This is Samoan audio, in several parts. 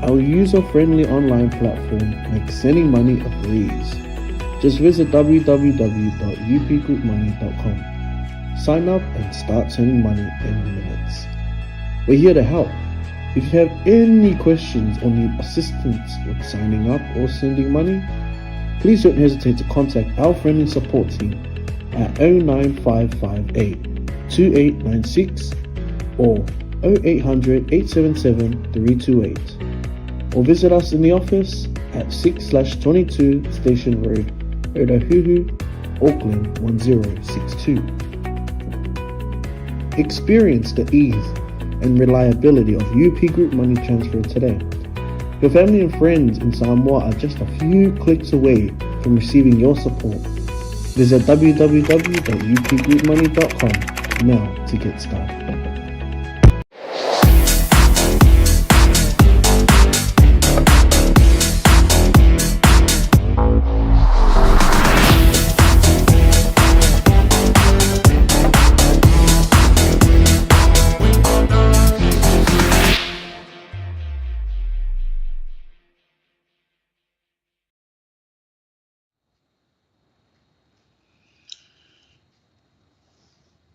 Our user-friendly online platform makes sending money a breeze. Just visit www.upgroupmoney.com. Sign up and start sending money in minutes. We're here to help. If you have any questions or need assistance with signing up or sending money, please don't hesitate to contact our friendly support team at 09558 2896 or 0800 877 328 or visit us in the office at 6/22 Station Road, Otahuhu, Auckland 1062. Experience the ease and reliability of UP Group Money Transfer today. Your family and friends in Samoa are just a few clicks away from receiving your support. Visit www.upgroupmoney.com now to get started.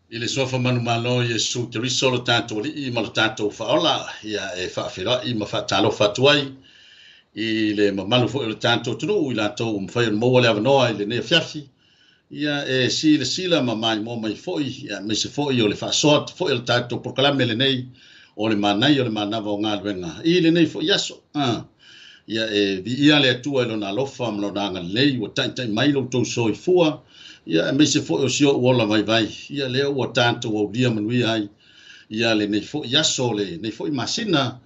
I le suafa manumalo o Iesu Keriso lo tatou Alii ma lo tatou Faaola, ia e faafeiloai ma faatalofa atu ai i le mamalu foi o le tatou atunuu i latou ua mafai ona maua le avanoa i lenei afiafi, ia e silasila ma maimoa mai foi, aemaise foi o le faasoa atu foi o le tatou polokalame lenei o le manaia o le manava o galuega i lenei foi aso. Ia e viia le Atua i Lona alofa ma Lona agalelei ua taitai mai lo outou soifua, ia aemaise foi o si ou ola vaivai, ia lea ua tatou aulia manuia ai ia lenei foi aso, lenei foi masina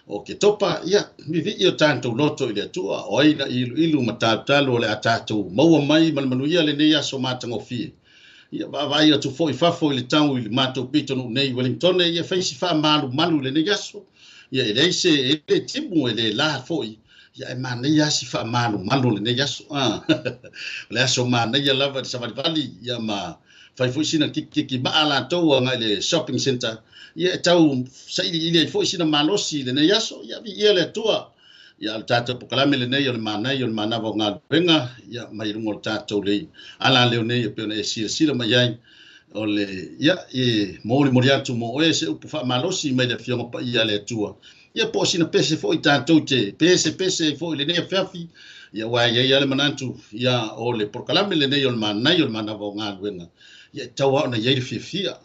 o Oketopa. Ia vivii o tatou loto i le Atua, o ai na iluilu ma talutalu o le a tatou maua mai ma le manuia lenei aso matagofie. Ia vaavaai atu foi fafo i le tau i le matou pitonuu nei i Wellington, ia fai si faamalumalu i lenei aso. Ia e leai se, e le timu, e le la foi, ia e manaia si faamalumalu lenei aso. O le aso manaia lava i le savalivali, ia ma fai foi sina kikiki maa latou agai i le shopping center, ia e tau sailiili ai foi sina malosi i lenei aso. Ia viia le Atua. Ia o le tatou polokalame lenei o le manaia o le manava o galuega, ia mai luga o le tatou lei ala leo nei e pei ona e silasila mai ai. O le, ia, e molimoli atu mo oe se upu faamalosi mai le Afioga Paia a le Atua. Ia po o sina pese foi tatou te pese pese foi i lenei afiafi, ia aua e i ai lava le manatu, ia o le polokalame lenei o le manaia o le manava o galuega, ia e tatau lava ona i ai le fiafia,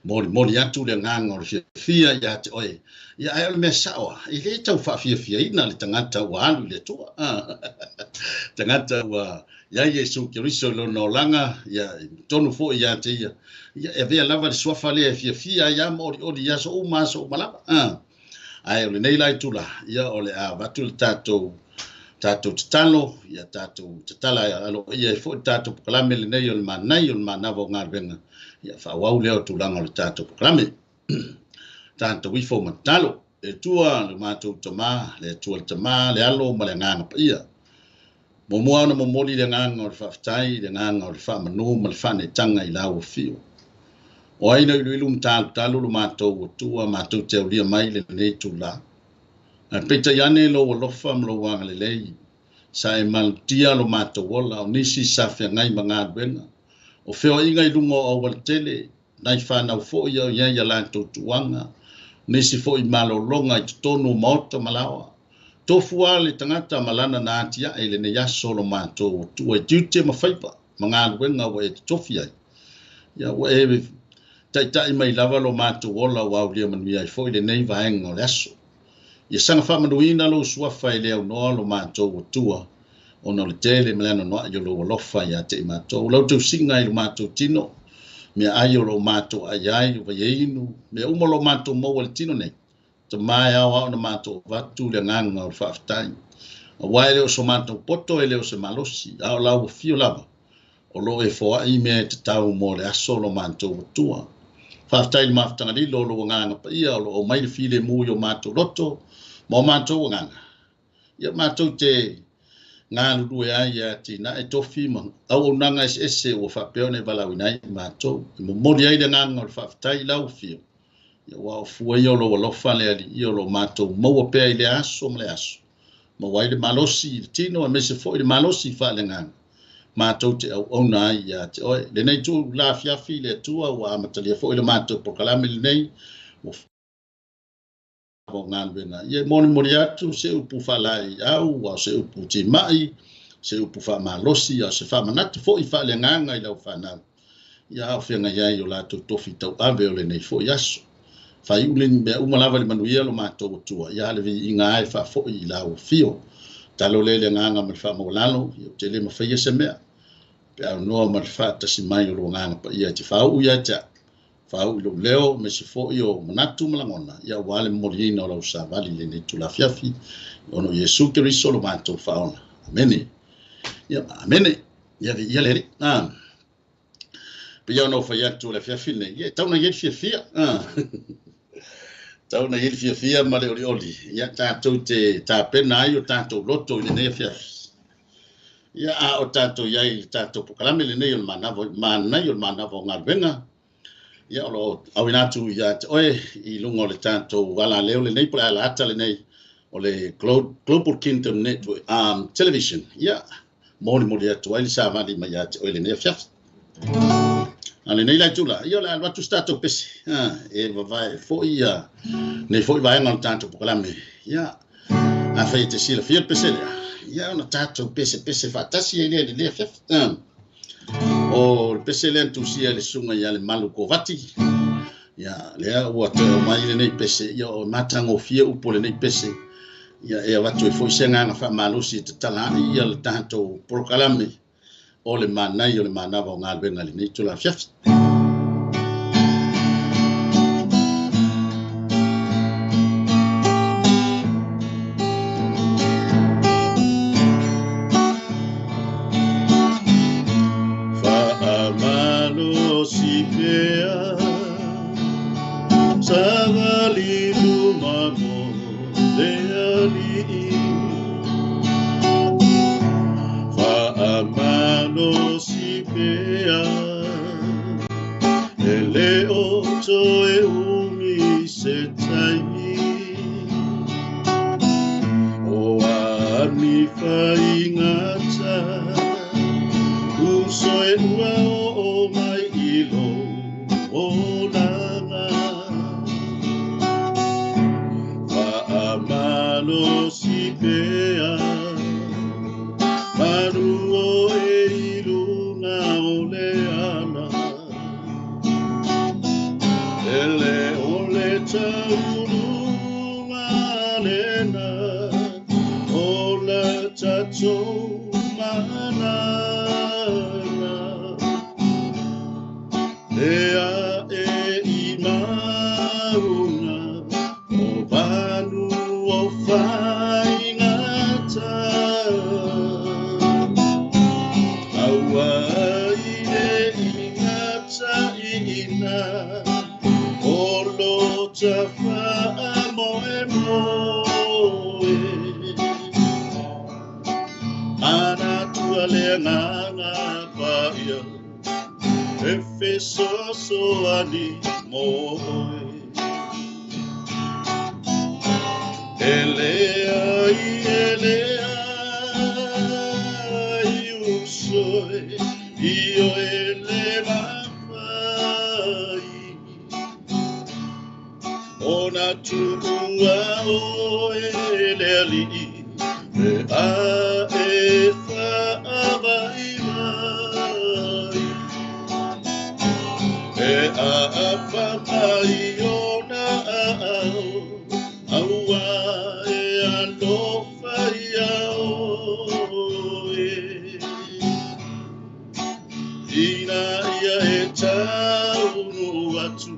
molimoli atu le agaga o le fiafia ia te oe. Ia ae o le mea sao lava, e le tau faafiafiaina le tagata ua alu i le Atua. Tagata ua i ai Iesu Keriso i lona olaga, ia, tonu foi ia te ia, ia e avea lava le suafa lea e fiafia ai lava ma olioli i aso uma aso uma lava. Ae o lenei la itula, ia o le a avatu le tatou tatou tatalo, ia tatou tatala aloaia ai foi le tatou polokalame lenei o le manaia o le manava o galuega, ia faaauau lea o tulaga o le tatou polokalame. Tatou ifo ma tatalo. Le Atua, le matou Tama, le Atua le Tama, le Alo ma le Agaga Paia. Muamua ona momoli le agaga o le faafetai, le agaga o le faamanu ma le faaneetaga i lau afio. O ai na iluilu ma talutalu lo matou Atua, matou te aulia mai lenei itula. Ae peitai ane lou alofa ma lou agalelei, sa e malutia lo matou ola, o nisi sa feagai ma galuega, o feoaiga i luga o aualatele, nai fanau foi o i ai a latou tuuaga, nisi foi malologa i totonu o maota ma laoa. Tofu lava le tagata ma lana na atiae i lenei aso lo matou Atua i tiute ma faiva ma galuega ua e totofi ai. Ia ua e taitai mai lava lo matou ola ua aulia manuia ai foi lenei vaega o le aso. Ia saga faamanuina lou suafa e le aunoa lo matou Atua, ona o le tele ma le anoanoai o lou alofa ia te i matou. O lau tausiga i lo matou tino, meaai o lo matou ai ai, o vaiainu, mea uma o lo matou maua i le tino nei, Tama e ao lava ona matou avatu le agaga o le faafetai. Aua e le o so matou poto, e le o se malosi, a o lau afio lava, o lo o e foai mea e tatau mo le aso o lo matou Atua. Faafetai i le mafutaga lilo o lou agaga paia o lo o aumai le filemu i o matou loto ma o matou agaga. Ia matou te galulue ai e atinae tofi ma auaunaga eseese ua faapea ona e valaauina ai i matou. E momoli ai le agaga o le faafetai i lau afio. Ia, aua o fua ia o lou alofa le Alii o lo o matou maua pea i lea aso ma le aso, maua ai le malosi i le tino aemaise foi le malosi faaleagaga matou te auauna ai ia te oe. Lenei itula afiafi le Atua ua amatalia foi le matou polokalame lenei ua o galuega. Ia e molimoli atu se upu faalaeiau, a o se upu timai, se upu faamalosi, a o se faamanatu foi faaleagaga i lau fanau. Ia a o feagai ai o latou tofi tauave o lenei foi aso. Faaiu le mea uma lava i le manuia lo matou Atua, ia le viiga ai faafoi i lau afio. Talo le le agaga ma le faamaualalo, ia ou te le mafaia se mea. Pe aunoa ma le faatasi mai o lo agaga paia e te faauu ia te au. Faauu i lou leo, aemaise foi o manatu ma lagona, ia aua le momoliina o lau savali i lenei itula afiafi, ona o Iesu Keriso lo matou Faaola. Amene. Ia, amene. Ia viia le Alii. Pei ona ou fai atu o le afiafi lenei, ia e tau na i ai le fiafia. Tau na i ai le fiafia ma le olioli. Ia tatou te tapena ai o tatou loto i lenei afiafi. Ia a o tatou i ai i le tatou polokalame lenei o le manava, manaia o le manava o galuega. Ia o lo o auina atu ia te oe i luga o le tatou alaleo lenei po o le alata lenei o le Global Kingdom Network Television. Ia molimoli atu ai le savali mai ia te oe lenei afiafi. A lenei la itula, ia o le a alu atu se tatou pese, e vavae foi ia nei foi vaega o le tatou polokalame. Ia, afai e te silafia le pese lea, ia ona tatou pesepese faatasi ai lea i lenei afiafi. O le pese lea na tusia i le susuga ia Lemalu Kovati. Ia, lea ua toe aumai lenei pese, ia o matagofie upu o lenei pese. Ia e avatu ai foi se agaga faamalosi e tatala ai ia le tatou polokalame o le manaia o le manava o galuega i lenei itula afiafi. Faamalosi pea savali luma mo le Alii. Faamalosi pea e le o toe umi se taimi. O a ni faigata uso e ua o mai i lou olaga. Faamalosi pea manu o e i luga o le ala. E le o le taunuuga lena o le tatou malaga. E a e i maunga o vanu o faigata. Aua i le ingata ina o lo ta faamoemoe. Manatua le agaga paia e fesoasoani mo oe. E leai, e leai uso e, i oe le mafai. Ona tuua oe le Alii, e a e faavaivai. E a apa mai ona aao, aua e alofa ia oe. Ina ia e taunu atu,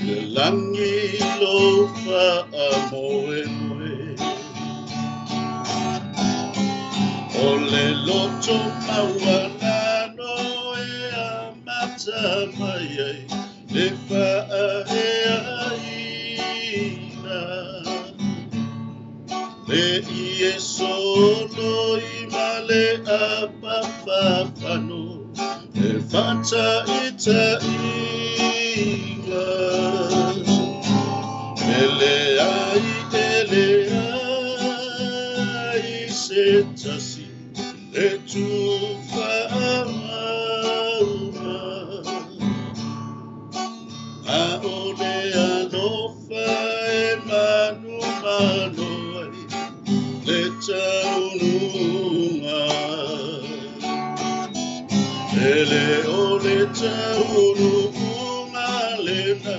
le langi lou faamoemoe. O le loto maualalo e amata mai ai le faaeaina. Le ie solo i ma le apafafano e fataitaiga. E leai, e leai se tasi e tufaauga, a o le alofa e manumanu ai le taunuuga. E le o le taunuuga lena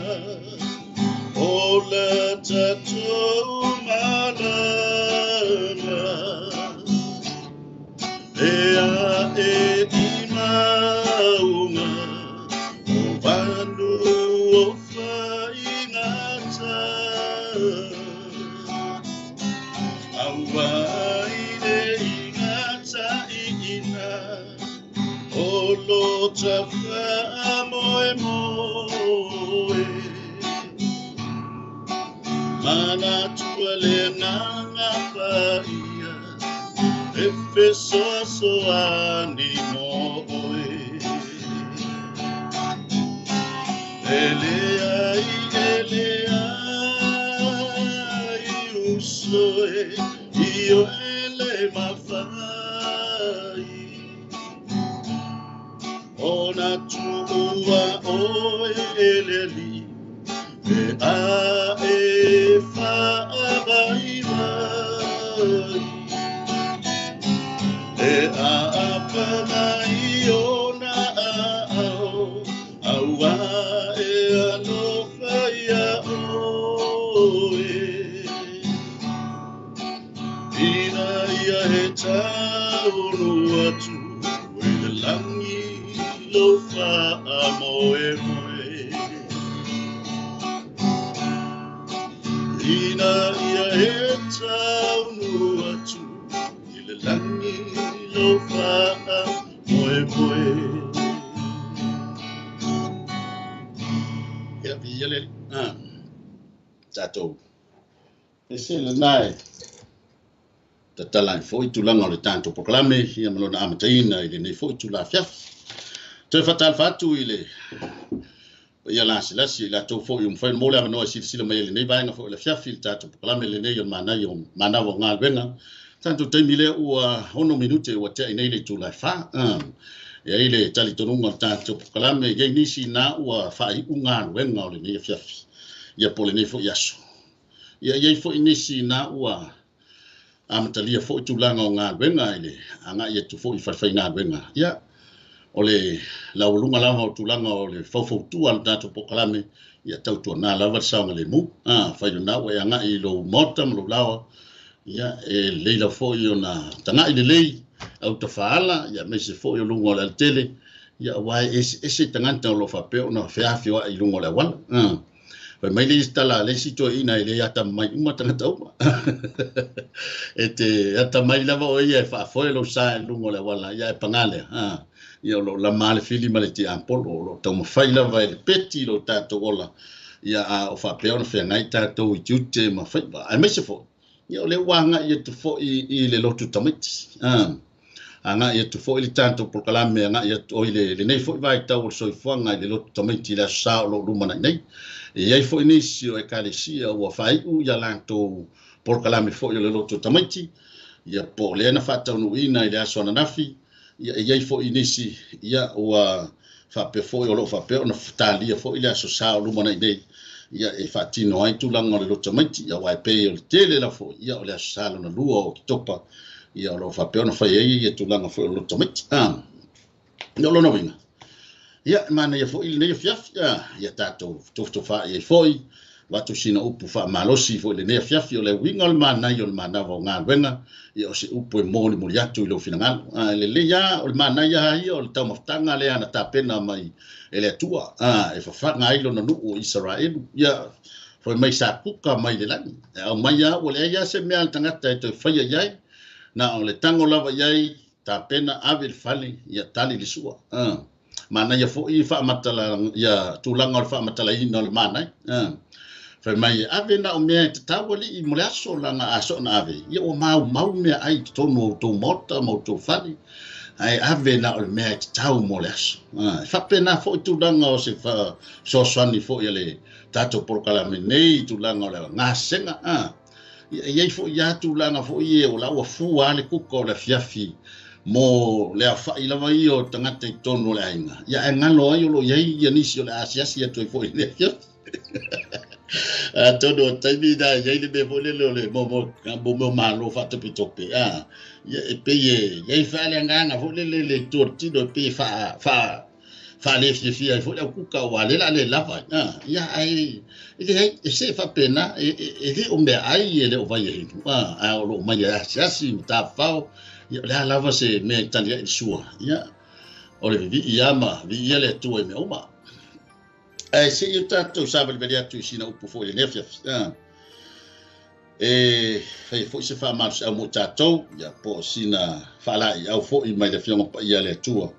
o le tatou malaga, e ae i mauga o vanu o faigata. Aua ai le igataiina o lo ta faamoemoe. Manatua le agaga paia e fesoasoani mo oe. E leai, e leai uso e i oe le mafai, ona tuua oe e le Alii pe a e faavaivai. E aapana i ona aao, aua e alofa ia oe. Ina ia e taunu atu i le lagi lou faamoemoe. Ina ia e taunu atu i le lagi lou faamoemoe. Ia, viia le Alii. Ah, tatou. Ese lena e tatala ai foi tulaga o le tatou polokalame ia ma lona amataina i lenei foi itula afiafi. Toe faatalofa atu i le paia lasilasi i latou foi ua mafai ona maua le avanoa e silasila mai ai i lenei vaega foi o le afiafi i le tatou polokalame lenei o le manaia o manava o galuega. Tatou taimi lea ua 6 minute ua tea i nei le itula e 4. E i ai le talitonuga o le tatou polokalame, e i ai nisi na ua faaiu galuega o lenei afiafi ia po o lenei foi aso. Ia e i ai foi nisi na ua amatalia foi tulaga o galuega i le agai atu foi i falefaigaluega. Ia, o le laualuga lava o tulaga o le faufautua a le tatou polokalame, ia tautuana lava le saogalemu. Afai lena ua e agai i lou maota ma lou laoa, ia, e lelei lava foi ona tagai lelei au tafaala, ia aemaise foi o luga o le alatele, ia aua e eseese tagata o lo o faapea ona feafioai i luga o le auala. Fai mai le isi tala a le isi toeaina, e le atamamai uma tagata uma. E te atamai lava oe ia e faafoe lou sa i luga o le auala, ia e paga lea. Ia o lo o lama le fili ma le tiapolo, o lo o taumafai lava e le peti lo tatou ola, ia a o faapea ona feagai tatou i tiute ma faiva. Aemaise foi, ia o lea ua agai atu foi i le lotu tamaiti. Agai atu foi le tatou polokalame, agai atu oi le lenei foi vaitau o le soifuaga i le lotu tamaiti i le aso Sa o lo o lumanai nei. E i ai foi nisi o ekalesia ua faaiu ia latou polokalame foi o le lotu tamaiti, ia po o lea na faataunuuina i le aso ananafi, ia e i ai foi nisi ia ua faapea foi o lo o faapea ona talia foi le aso Sa o lumanai nei, ia e faatino ai tulaga o le lotu tamaiti, ia aua e pei o le tele la foi, ia o le aso Sa lona lua o Oketopa, ia o lo o faapea ona fai ai ia tulaga foi o le lotu tamaiti. Ia o lona uiga, ia e manaia foi lenei afiafi, ia tatou tofatofai ai foi, avatu sina upu faamalosi foi i lenei afiafi, o le uiga o le manaia o le manava o galuega, ia o se upu e molimoli atu i lou finagalo. E lelei lava, o le manaia lava ia o le taumafataga lea na tapena mai e le Atua, e fafaga ai lona nuu o Isaraelu, ia fai mai sa kuka mai le lagi. E aumai lava ua leai lava se mea a le tagata e toe faia i ai, na o le tago lava i ai, tapena, ave i le fale, ia tali le sua. Manaia foi faamatala ia tulaga o le faamatalaina o le manaia. Fai mai e ave na o mea e tatau alii mo le aso, laga a soona ave, ia ua maumau meaai i totonu o outou maota ma outou fale. Ae ave na o le mea e tatau mo le aso. E faapena foi tulaga o se fesoasoani foi a le tatou polokalame nei i tulaga o le gasega. Ia, e i ai foi lava tulaga foi ia o la ua fua lava le kuka o le afiafi mo le aofai lava ia o tagata i totonu o le aiga. Ia, ae galo ai o lo o i ai ia nisi o le a asiasi atu ai foi i le afiafi. Atonu o le taimi lena e i ai le mea foi lele o le mo malo faatopetope, ia, e pei e i ai faaleagaga foi lele i le itu o le tino, e pei e faalefiafia ai foi le aukuka, aua o lea o le a le lava ai. Ia, ae e leai, e se faapena, e le o meaai e le o vai e hinu, ae o lo o mai e asiasi ma tafafao, ia, o le a lava se mea e tali ai i le sua, ia, o le vivii lava ma viia le Atua i mea uma. Ae se i o tatou savalivali atu i sina upu foi i lenei afiafi. E faia foi se faamalosiau mo i tatou, ia, po o sina faalaiau foi mai le Afioga Paia a le Atua.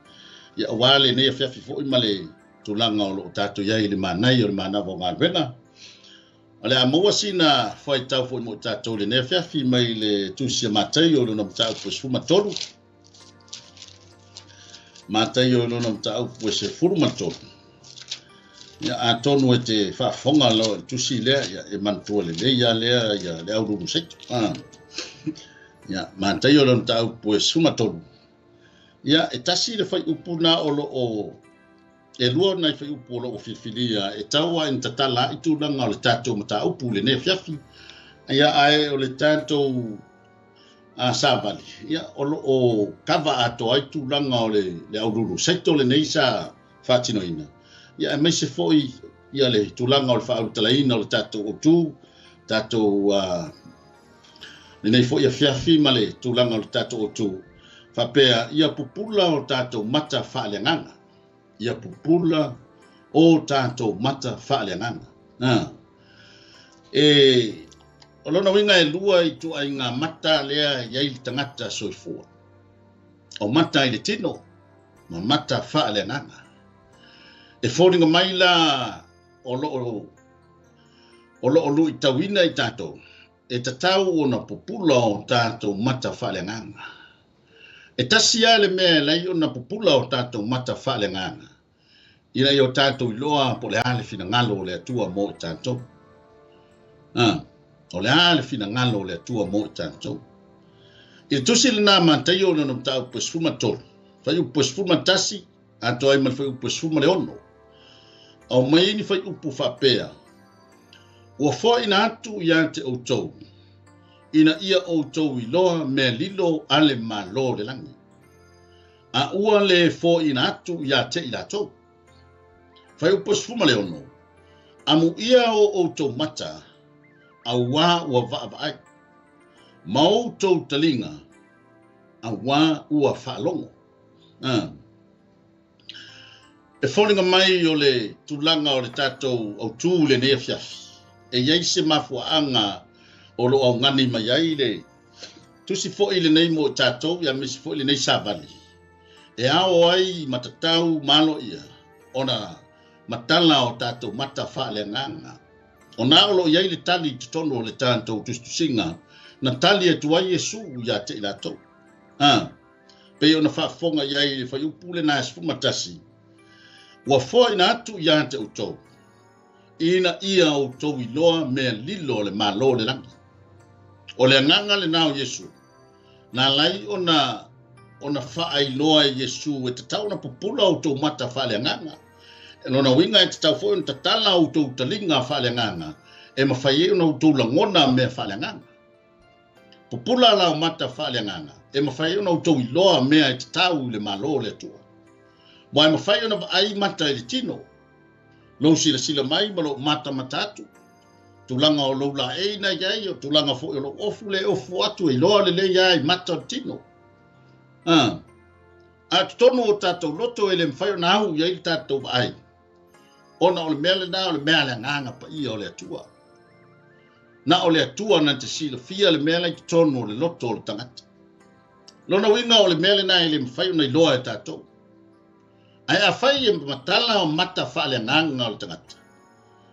Ia, aua lenei afiafi foi ma le tulaga o lo o tatou i ai i le manaia o le manava o galuega. O le a maua sina fuaitau foi mo i tatou i lenei afiafi mai le Tusi a Mataio i lona mataupu e 13. Mataio i lona mataupu e 13. Ia, atonu e te faafofoga loa i le tusi lea, ia, e manatua lelei lava lea ia, le aululu seito. Ia, Mataio i lona mataupu e 13. Ia, e tasi le fuaiupu na o lo o e lua nai fuaiupu o lo o filifilia e tau lava ina tatala ai tulaga o le tatou mataupu i lenei afiafi. Ia, ae o le tatou savali, ia, o lo o kava atoa ai tulaga o le aululu seito lenei sa faatinoina, ia, aemaise foi ia le tulaga o le faaulutalaina o le tatou autu, tatou lenei foi afiafi ma le tulaga o le tatou autu, faapea ia pupula o tatou mata faaleagaga. Ia pupula o tatou mata faaleagaga. E o lona uiga e lua ituaiga mata lea e i ai le tagata soifua. O mata i le tino ma mata faaleagaga. E foliga mai la o lo o luitauina i tatou, e tatau ona pupula o tatou mata faaleagaga. E tasi lava le mea e alai ona pupula o tatou mata faaleagaga, ina ia o tatou iloa po o le a le finagalo o le Atua mo i tatou. O le a le finagalo o le Atua mo i tatou. I le tusi lena Mataio lona mataupu e 13, fuaiupu e 11, atoa ai ma le fuaiupu e 16, aumai ai ni fuaiupu faapea, ua foaina atu ia te outou, ina ia outou iloa mea lilo a le Malo o le lagi, a ua le foaina atu ia te i latou. Fuaiupu e 16, amuia o outou mata, auā ua vaavaai, ma outou taliga, auā ua faalogo. E foliga mai o le tulaga o le tatou autu i lenei afiafi, e i ai se mafuaaga o lo o augani mai ai le tusi foi lenei mo i tatou, ia aemaise foi lenei savali, e ao ai matatau ma aloaia ona matala o tatou mata faaleagaga. Ona o lo o i ai le tali i totonu o le tatou tusitusiga, na tali atu ai Iesu ia te i latou. Pei ona faafofoga i ai le fuaiupu lena e 11, ua foaina atu ia te outou, ina ia outou iloa mea lilo o le Malo o le lagi. O le agaga lena o Iesu, na alai ona faailoa e Iesu e tatau ona pupula outou mata faaleagaga. E lona uiga e tatau foi ona tatala outou taliga faaleagaga, e mafai ai ona outou lagona mea faaleagaga. Pupula lau mata faaleagaga, e mafai ai ona outou iloa mea e tatau i le Malo o le Atua. Ua e mafai ona vaai mata i le tino, lou silasila mai ma lou matamata atu, tulaga o lou laei na i ai, o tulaga foi o lou ofu le ofu atu e iloa lelei lava i mata o le tino. A totonu o tatou loto e le mafai ona au i ai le tatou vaai, ona o le mea lena o le mea a le agaga paia o le Atua. Na o le Atua na te silafia le mea la i totonu o le loto o le tagata. Lona uiga o le mea lena e le mafai ona iloa e tatou. Ae afai e matala o mata faaleagaga o le tagata,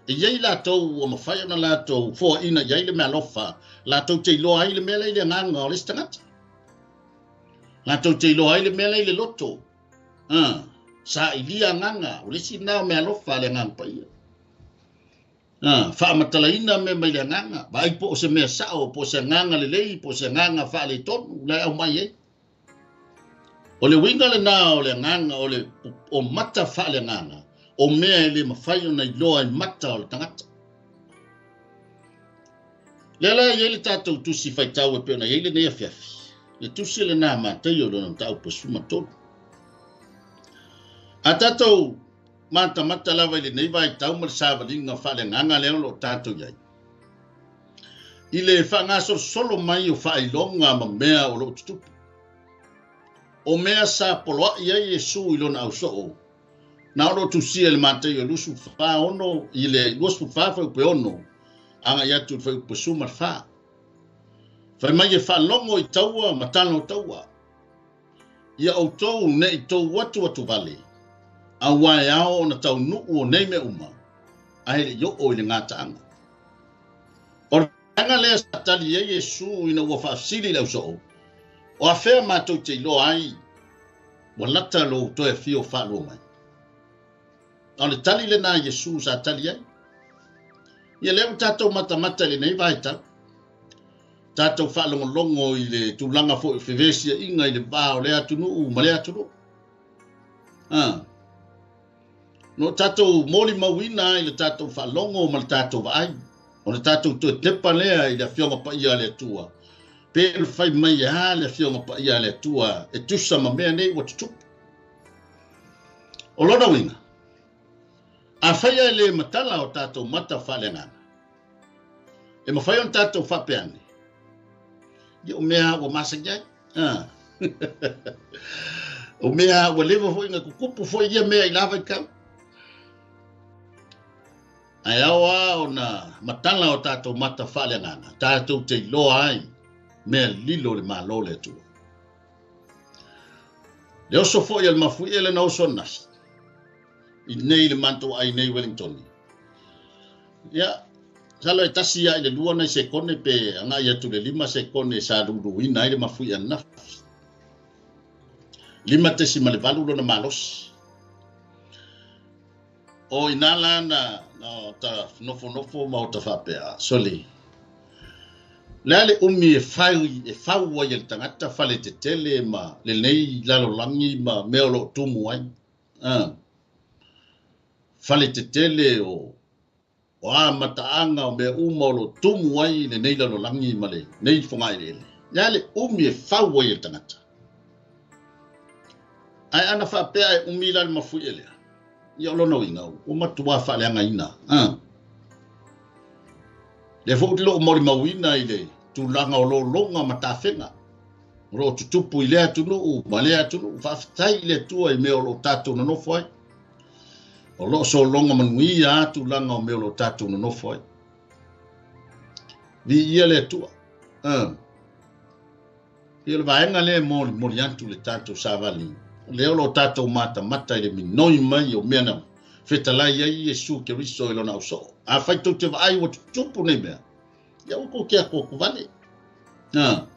e i ai latou ua mafai ona latou foaina i ai le meaalofa, latou te iloa ai le mea la i le agaga o le isi tagata. Latou te iloa ai le mea la i le loto. A, sailia agaga, o le isi lena o meaalofa a le Agaga Paia. A, faamatalaina mea mai le agaga, vaai po o se mea sao, po o se agaga lelei, po o se agaga faaletonu la e aumai ai. O le uiga lena o le agaga, o le o mata faaleagaga, o mea e le mafai ona iloa i mata o le tagata. Lea la e i ai le tatou tusi faitau e pei ona i ai lenei afiafi. Le tusi lena a Mataio i lona mataupu e 13. A tatou matamata lava i lenei vaitau ma le savaliga faaleagaga lea o lo o tatou i ai, i le faagasolosolo mai o faailoga ma mea o lo o tutupu, o mea sa poloai ai Iesu i lona ausoo, na o lo o tusia i le Mataio 24 i le 24 fuaiupu e 6 agai atu i le fuaiupu 14. Fai mai e faalogo i taua ma tala o taua, ia outou ne i tou atuatuvale, aua e ao ona taunuu o nei mea uma, ae le i oo i le gataaga. O le vaega lea sa tali ai Iesu ina ua faafesili i le ausoo, O afea matou te iloa ai ua lata lou toe afio faalua mai? A o le tali lena a Iesu sa tali ai. Ia lea ua tatou matamata i lenei vaitau, tatou faalogologo i le tulaga foi o fevesiaiga i le va o lea atunuu ma lea atunuu. Ah. No tatou molimauina ai le tatou faalogo ma le tatou vaai, o le tatou toe tepa lea i le Afioga Paia a le Atua, pe ona fai mai e a le Afioga Paia a le Atua e tusa ma mea nei ua tutupu. O lona uiga, afai ae le matala o tatou mata faaleagaga, e mafai ona tatou faapea ane, ia o mea ua masani ai. Ah. O mea ua leva foi na tutupu foi ia mea i la vaitau. Ae ao lava ona matala o tatou mata faaleagaga, tatou te iloa ai mea lilo o le Malo o le Atua. Le oso foi a le mafuie lena oso ananafi, i nei le matou ai nei Wellington. Ia, masalo e tasi lava i le lua nai sekone pe agai atu i le 5 sekone sa luluina ai le mafuie ananafi. 5.8 lona malosi. O ina la na na ta nofonofo ma o ta faapea, sole, le a le umi e fai e fau ai e le tagata fale tetele ma lenei lalolagi ma mea o lo o tumu ai. Ah. Fale tetele o o a mataaga o mea uma o lo o tumu ai lenei lalolagi ma lenei fogaeleele. Le a le umi e fau ai e le tagata. Ae ana faapea e umi la le mafuie lea, ia o lona uiga ua matua faaleagaina. Ah. Lea foi ou te loo molimauina i le tulaga o lologa ma tafega o lo o tutupu i lea atunuu ma lea atunuu. Faafetai i le Atua i mea o lo o tatou nonofo ai. O lo o sologa manuia lava tulaga o mea o lo o tatou nonofo ai. Viia le Atua. Ah. Ia o le vaega lea e molimoli atu le tatou savali, o lea o lo o tatou matamata i le minoi mai o mea na fetalai ai Iesu Keriso i lona ausoo. Afai tou te vaai ua tutupu nei mea, ia aua tou te atuatuvale. Na,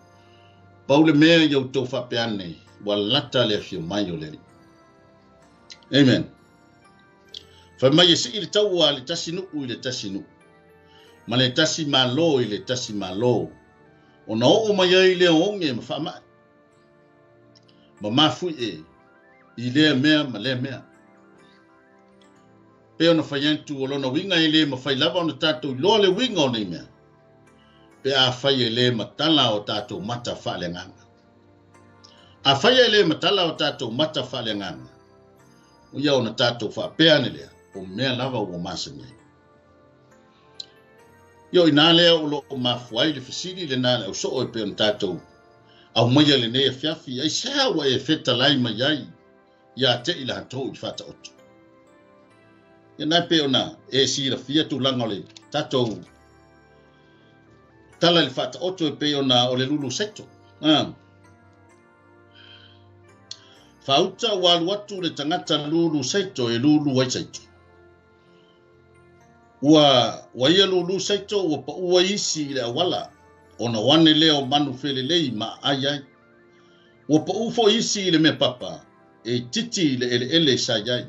pau le mea ia outou faapea ane, ua lata le afio mai o le Alii. Amen. Fai mai e sii le taua a le tasi nuu i le tasi nuu, ma le tasi Malo i le tasi Malo, ona oo mai ai lea o oge ma faamai, ma mafuie i lea mea ma lea mea. Pei ona fai atu, o lona uiga e le mafai lava ona tatou iloa le uiga o nei mea, pe afai e le matala o tatou mata faaleagaga. Afai e le matala o tatou mata faaleagaga, ia ona tatou faapea ane lea, o mea lava ua masani ai. Ia o inā lea o lo o mafua ai le fesili lena a le ausoo e pei ona tatou aumaia i lenei afiafi, aisea ua e fetalai mai ai ia te i latou i Faataoto? Ia na e pei ona e silafia tulaga o le tatou tala i le Faataoto e pei ona o le lulu saito. Ah. Faauta ua alu atu le tagata lulu saito e lulu ai saito. Ua ua ia lulu saito ua paua isi i le auala, ona o ane lea o manu felelei ma aai ai. Ua paʻu foi isi i le mea papa, e itiiti i le eleele sa i ai,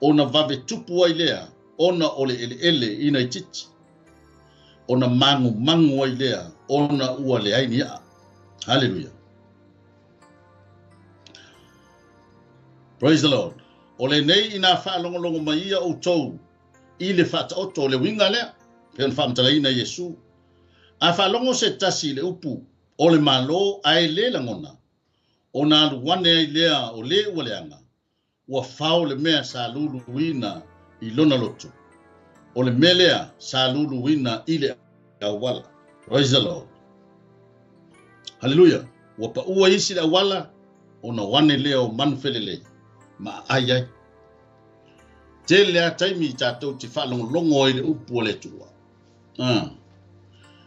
ona vave tupu ai lea ona o le eleele ina itiiti, ona magumagu ai lea ona ua leai ni a'a. Haleluia. Praise the Lord. O lenei inā faalogologo mai ia outou i le faataoto o le uiga lea, pei ona faamatalaina e Iesu. A faalogo se tasi i le upu o le Malo ae le lagona, ona alu ane ai lea o le ua leaga, ua fao le mea sa luluina i lona loto. O le mea lea sa luluina i le auala. Praise the Lord. Haleluia. Ua paua isi le auala, ona o ane lea o manu felelei ma aai ai. Tele lava taimi tatou te faalogologo ai i le upu a le Atua. Ah.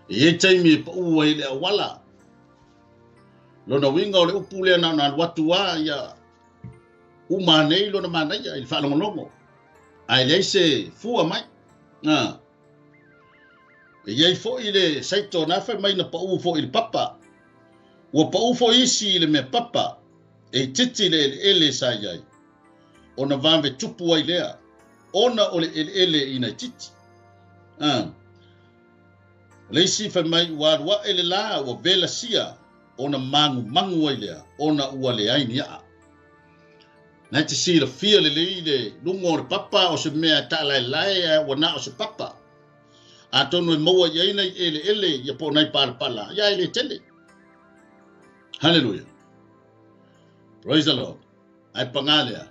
E i ai taimi e pau ai le auala. Lona uiga o le upu lea na ona alu atu lava ia uma nei lona manaia i le faalogologo. Ae leai se fua mai. Ah. E i ai foi le saito na fai mai na pau foi i le papa. Ua pau foi isi i le mea papa, e itiiti le eleele sa i ai, ona vave tupu ai lea, ona o le eleele ina itiiti. Ah. O le isi fai mai ua alu ae le lā ua velasia ona magumagu ai lea, ona ua leai ni a'a. Na e te silafia lelei le luga o le papa o se mea e taalaelae ae ua na o se papa. Atonu e maua i ai nai eleele ia po o nai palapala, ia e le tele. Haleluia. Praise the Lord. Ae pagā lea,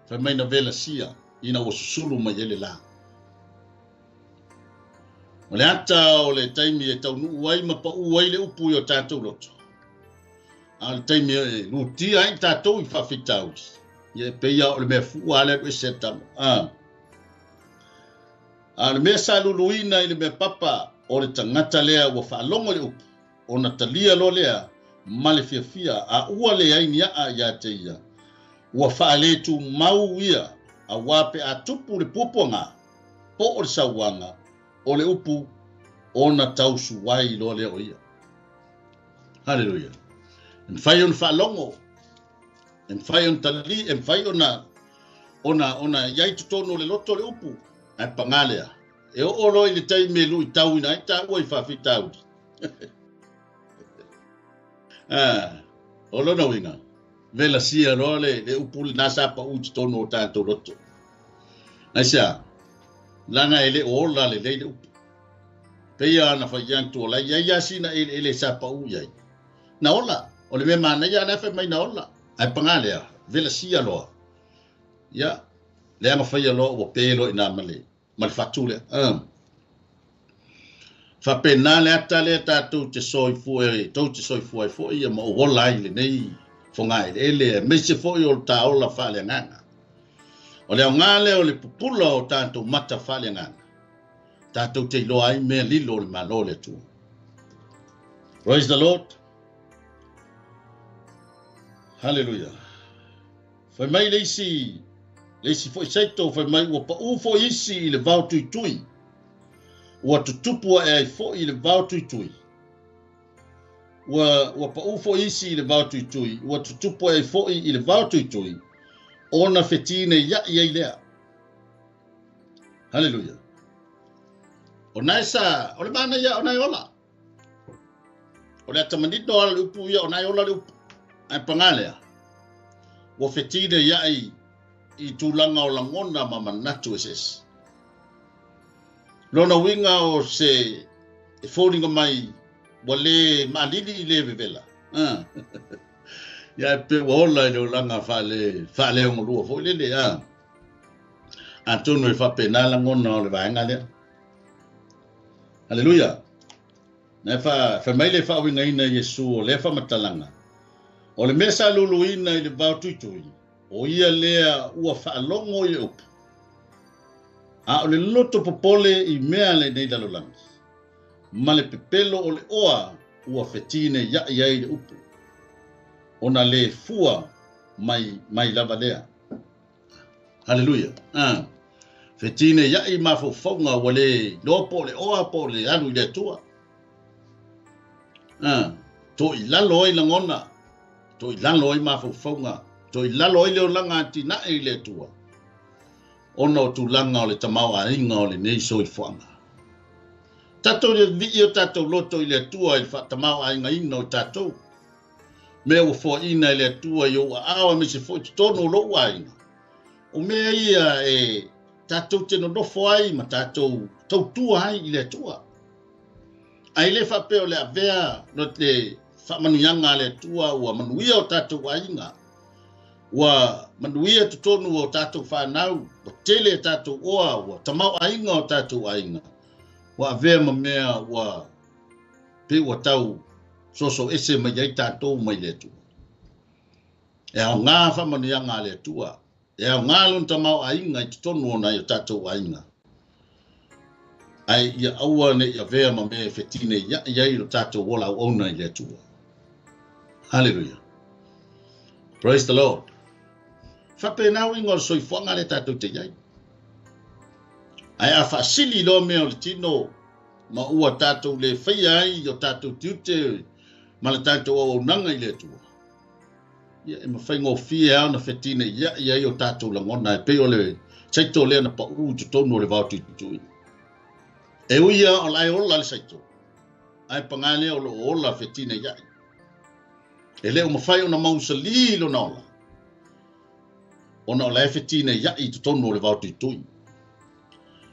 fai mai na velasia ina ua susulu mai ai le lā. O le ata o le taimi e taunuu ai ma paʻu ai le upu i o tatou loto. A o le taimi e lutia ai tatou i faafitauli, ia e pei lava o le mea fua lea alu ese a tama. A. A o le mea sa luluina i le mea papa, o le tagata lea ua faalogo i le upu, ona talia loa lea ma le fiafia, a ua leai ni a'a iā te ia, ua faaletumau ia, auā pe a tupu le puapuaga, po o le sauaga, o le upu, ona tausuai loa lea o ia. Haleluia. E mafai ona faalogo, e mafai ona tali, e mafai ona ona ona i ai totonu o le loto le upu, ae pagā lea. E oo loa i le taimi e luitauina ai taua i faafitauli. Ah, o lona uiga, velasia loa le, le upu lenā sa paʻu i totonu o tatou loto. Aisea? Leaga e le o ola lelei le upu. Pei lava ona fai atu o la e i ai lava sina eleele sa paʻu i ai. Na ola, o le mea manaia lena fai mai na ola. Ae pagā lea, velasia loa. Ia, leaga faia loa ua pe loa i ina ma le, ma le fatu lea. Faapena le ata lea tatou te soifua ai, tou te soifua ai foi ia ma ou ola ai i lenei fogaeleele, aemaise foi o le ta ola faaleagaga. O le aoga lea o le pupula o tatou mata faaleagaga, tatou te iloa ai mea lilo o le Malo o le Atua. Praise the Lord. Hallelujah. Fai mai le isi, le isi foi saito, fai mai ua paʻu foi isi i le vao tuitui. Ua tutupu aʻe ai foi i le vao tuitui. Ua, ua paʻu foi isi i le vao tuitui, ua tutupu aʻe ai foi i le vao tuitui, ona fetineiaʻi ai lea. Haleluia. O nae sa, o le manaia o nae ola. O le ata manino ala le upu ia, o nae ola le upu. Ae pagā lea, ua fetineiaʻi i tulaga o lagona ma manatu eseese. Lona uiga o se e foliga mai ua le maalili i le vevela. Ah. Ia e pe ua ola i le olaga faale, faaleogolua foi lele. Ah. Atonu e faapena lagona o le vaega lea. Haleluia. Na e fa, fai mai le faauigaina e Iesu o lea faamatalaga, o le mea sa luluina i le vao tuitui, o ia lea ua faalogo i le upu, a o le loto popole i mea a lenei lalolagi, ma le pepelo o le oa ua fetineiaʻi ai le upu, ona le fua mai, mai lava lea. Haleluia. Ah. Fetineiaʻi mafaufauga ua le iloa po o le oa po o le alu i le Atua. Ah. Toilalo ai lagona, toilalo ai mafaufauga, toilalo ai le olaga atinae i le Atua, ona o tulaga o le tamaoaiga o lenei soifuaga. Tatou le vii o tatou loto i le Atua i le faatamaoaigaina o tatou, mea ua foaina e le Atua i ou aao aemaise foi totonu o lou aiga. O mea ia e tatou te nonofo ai ma tatou tautua ai i le Atua. Ae le faapea o le avea le faamanuiaga a le Atua ua manuia o tatou aiga, ua manuia totonu o tatou fanau, ua tele tatou oa, ua tamaoaiga o tatou aiga, ua avea ma mea ua pei ua tau soso ese mai ai tatou mai le Atua. E aoga faamanuiaga a le Atua, e aoga lona tamaoaiga i totonu o nai o tatou aiga, ae ia aua ne i avea ma mea e fetineiai ai lo tatou ola auauna i le Atua. Hallelujah. Praise the Lord. Faapena uiga o le soifuaga lea tatou te i ai. Ae a faasili loa mea o le tino ma ua tatou le faia ai o tatou tiute ma le tatou auaunaga i le Atua, ia e mafaigofie lava ona fetineiai ai o tatou lagona e pei o le saito lea na pau i totonu o le vao tuitui. E ui lava o la e ola le saito, ae paga lea o lo o ola fetineiai. E le o mafai ona mausali lona ola, ona o la e fetineiai i totonu o le vao tuitui,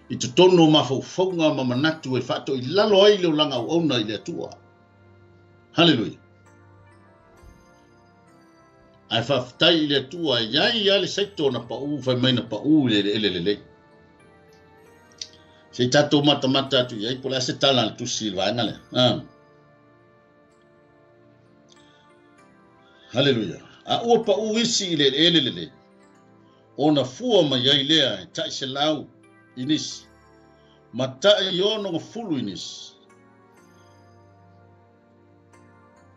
i totonu o mafaufauga ma manatu e faatoilalo ai le olaga auauna i le Atua. Haleluia. Ae faafetai i le Atua e iai lava le saito na pau, fai mai na pau i le eleele lelei. Se i tatou matamata atu i ai, po o le a se tala a le tusi i le vaega lea. Ah. Haleluia. A ua pau isi i le eleele lelei, ona fua mai ai lea e tai 100 i nisi, ma tai 60 i nisi,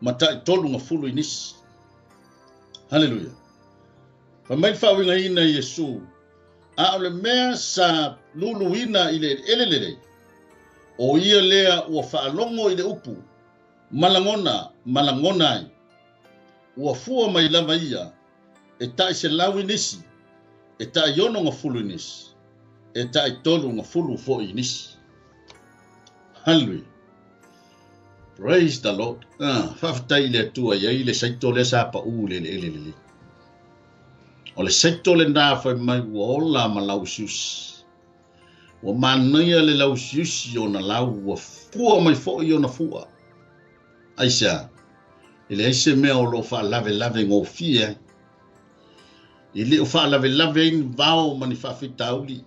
ma tai 30 i nisi. Haleluia. Fai mai le faauigaina e Iesu, a o le mea sa luluina i le eleele lelei, o ia lea ua faalogo i le upu, ma lagona, ma lagona ai. Ua fua mai lava ia, e tai 100 i nisi, e tai 60 i nisi, e tai 30 foi i nisi. Hallelujah. Praise the Lord. Ah, faafetai i le Atua i ai le saito lea sa pau i le eleele lelei. O le saito lena fai mai ua ola ma lauusiusi. Ua manaia le lauusiusi o ona lau, ua fua mai foi ona fua. Aisea? E leai se mea o lo o faalavelave gofie ai. E le o faalavelave ai ni vao ma ni faafitauli.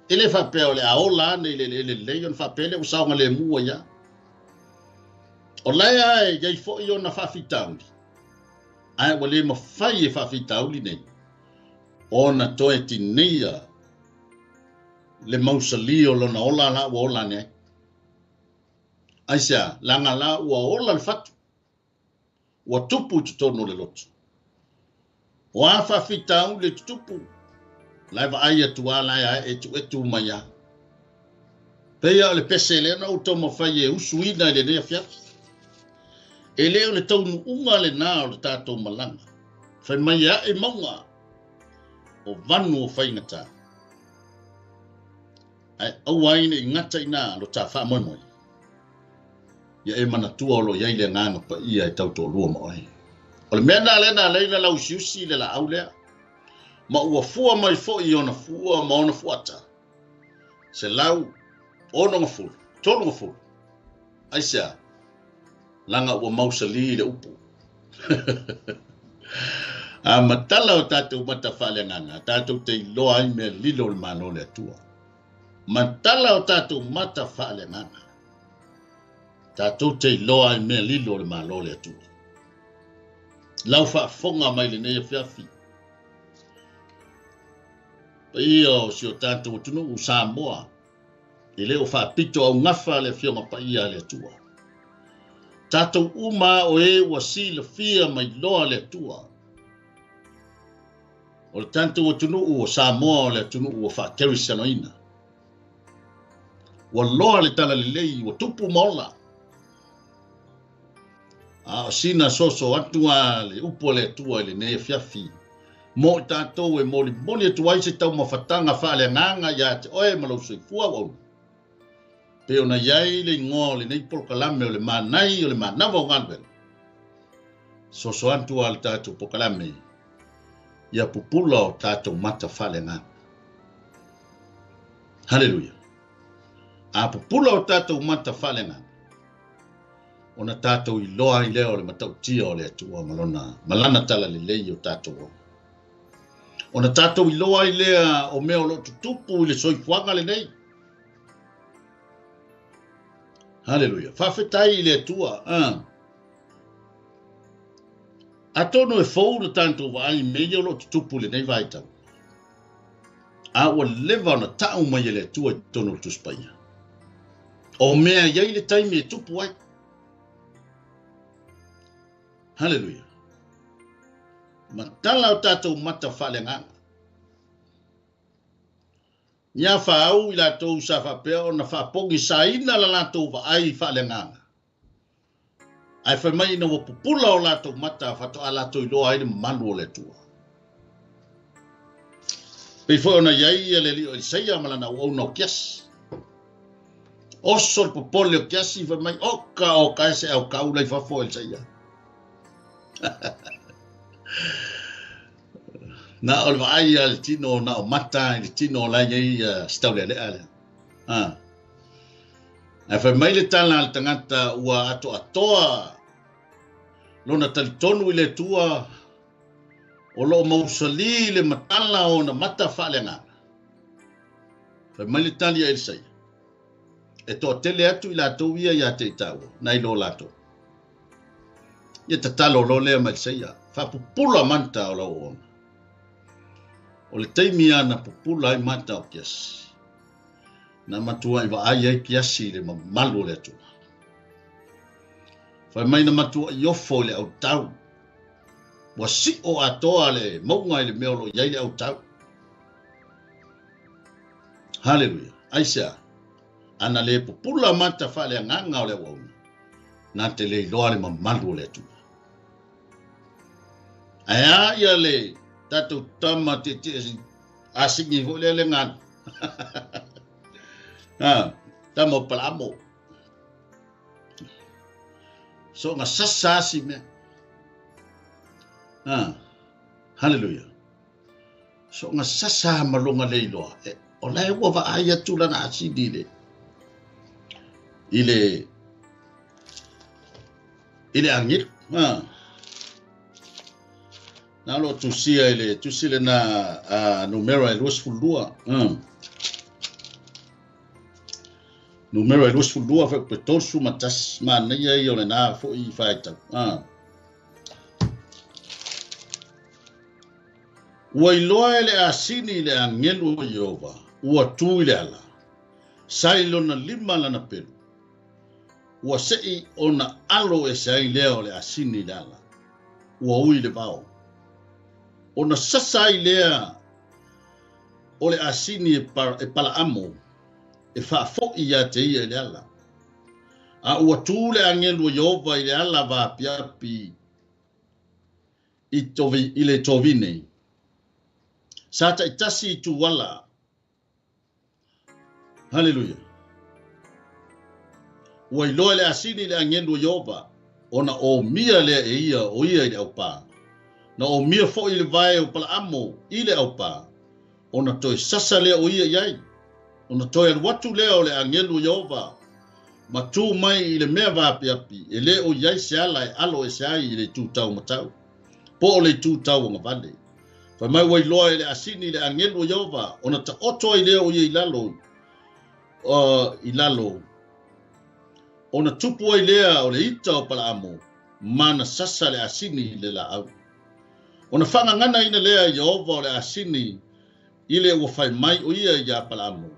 E le faapea o le a ola ane i le eleele lelei ona faapea lea ua saogalemu ai lava. O lae lava e i ai foi ona faafitauli, ae ua le mafai e faafitauli nei ona toe tineia le mausali o lona ola la ua ola ane ai. Aisea? Leaga la ua ola le fatu, ua tupu i totonu o le lotu. O a faafitauli e tutupu, la e vaai atu lava la e ae etuetu mai lava. Pei o le pese lea na ou taumafai e usuina i lenei afiafi. E le o le taunuuga lena o le tatou malaga. Fai mai e ae mauga o vanu o faigata. Ae aua ai ne i gata i ina lo ta faamoemoe. Ia e manatua o lo o i ai le Agaga Paia e tautoalua ma oe. O le mea lena lea na ala ai ona lauusiusi le laau lea, ma ua fua mai foi i ona fua ma ona fuata, 160, 30. Aisea? Leaga ua mausali le upu. A matala o tatou mata faaleagaga, tatou te iloa ai mea lilo o le Malo o le Atua. Matala o tatou mata faaleagaga, tatou te iloa ai mea lilo o le Malo o le Atua. Lau faafofoga mai lenei afiafi, paia o si o tatou atunuu Samoa, e le o faapito augafa le Afioga Paia a le Atua. Tatou uma o e ua silafia mai loa le Atua. O le tatou atunuu o Samoa o le atunuu ua faakerisianoina. Ua loa le talalelei, ua tupu ma ola. A o sina soso atu a le upu a le Atua i lenei afiafi, mo i tatou e molimoli atu ai se taumafataga faaleagaga ia te oe ma lou soifua auauna. Pei ona i ai le igoa o lenei polokalame o le Manai o le Manava o Galuega. Soso atu a le tatou polokalame ia pupula o tatou mata faaleagaga. Haleluia! A pupula o tatou mata faaleagaga, ona tatou iloa ai lea o le matautia o le Atua ma lona ma lana talalelei o tatou ola. Ona tatou iloa ai lea o mea o lo o tutupu i le soifuaga lenei. Haleluia. Faafetai i le Atua. Atonu e fou le tatou vaai i mea ia o lo o tutupu i lenei vaitau. A ua leva ona tau mai e le Atua i totonu o le Tusi Paia. O mea i ai le taimi e tupu ai. Haleluia. Matala o tatou mata faaleagaga. Ni a fāu i latou sa faapea ona faapogisaina la latou vaai faaleagaga. Ae fai mai ina ua pupula o latou mata faatoa latou iloa ai le mamalu o le Atua. Pei foi ona i ai ia le alii o Elisaia ma lana auauna o Kiasi. Oso le popole o Kiasi fai mai, Oka, oka e se aukau la i fafo Elisaia. Na o le vaai a le tino, na o mata i le tino o la i ai uh, se taulealea lea. Ah. Ae fai mai le tala a le tagata ua atoatoa lona talitonu i le Atua o lo o mausali le matala o ona mata faaleagaga. Fai mai le tali a Elisaia, E toatele atu i latou ia ia te i tāua, nai lo latou. Ia tatalo loa lea ma Elisaia, faapupula mata o lau auauna. O le taimi lava na pupula ai mata o Kiasi. Na matuai vaai ai Kiasi i le mamalu o le Atua. Fai mai na matuai ofo i le autau. Ua sio atoa le mauga i le mea o lo o i ai le autau. Haleluia! Aisea? Ana le pupula mata faaleagaga o le auauna, na te le iloa le mamalu o le Atua. Ae a ia le tatou tama tietie asigi foi lea le galu. Ha, tama o Palaamo. So nga sasa asi mea. Ha, haleluia. So nga sasa ma longa le iloa. E, o la e ua vaai atu lana asini i le i le i le agelu. Ha. Na lo tusia i le tusi lena a numera e 22. Numera e 22 fai pe 31 manaia ia o lena foi faitau. Ua iloa e le asini i le agelu o Ieova, ua tu i le ala, sa i lona lima lana pelu. Ua seʻi ona alo ese ai lea o le asini i le ala, ua ui le vao. Ona sasa ai lea o le asini e, e Palaamo e faafoʻi iā te ia i le ala. A ua tu le agelu o Ieova i le ala vaapiapi i, tovi, i le tovine. Sa taitasi i tuala. Haleluia. Ua iloa e le asini i le agelu o Ieova, ona omia lea e ia o ia i le aupā. Na omia foi le vae o Palaamo i le aupā, ona toe sasa lea o ia i ai. Ona toe alu atu lea o le agelu o Ieova, ma tu mai i le mea vaapiapi, e le o i ai se ala e alo ese ai i le itu taumatau, po o le itu tauagavale. Fai mai ua iloa e le asini i le agelu o Ieova, ona taoto ai lea o ia i lalo, i lalo, ona tupu ai lea o le ita o Palaamo, ma na sasa le asini i le laau. Ona faagaganaina lea e Ieova o le asini i le ua fai mai o ia iā Palaamo,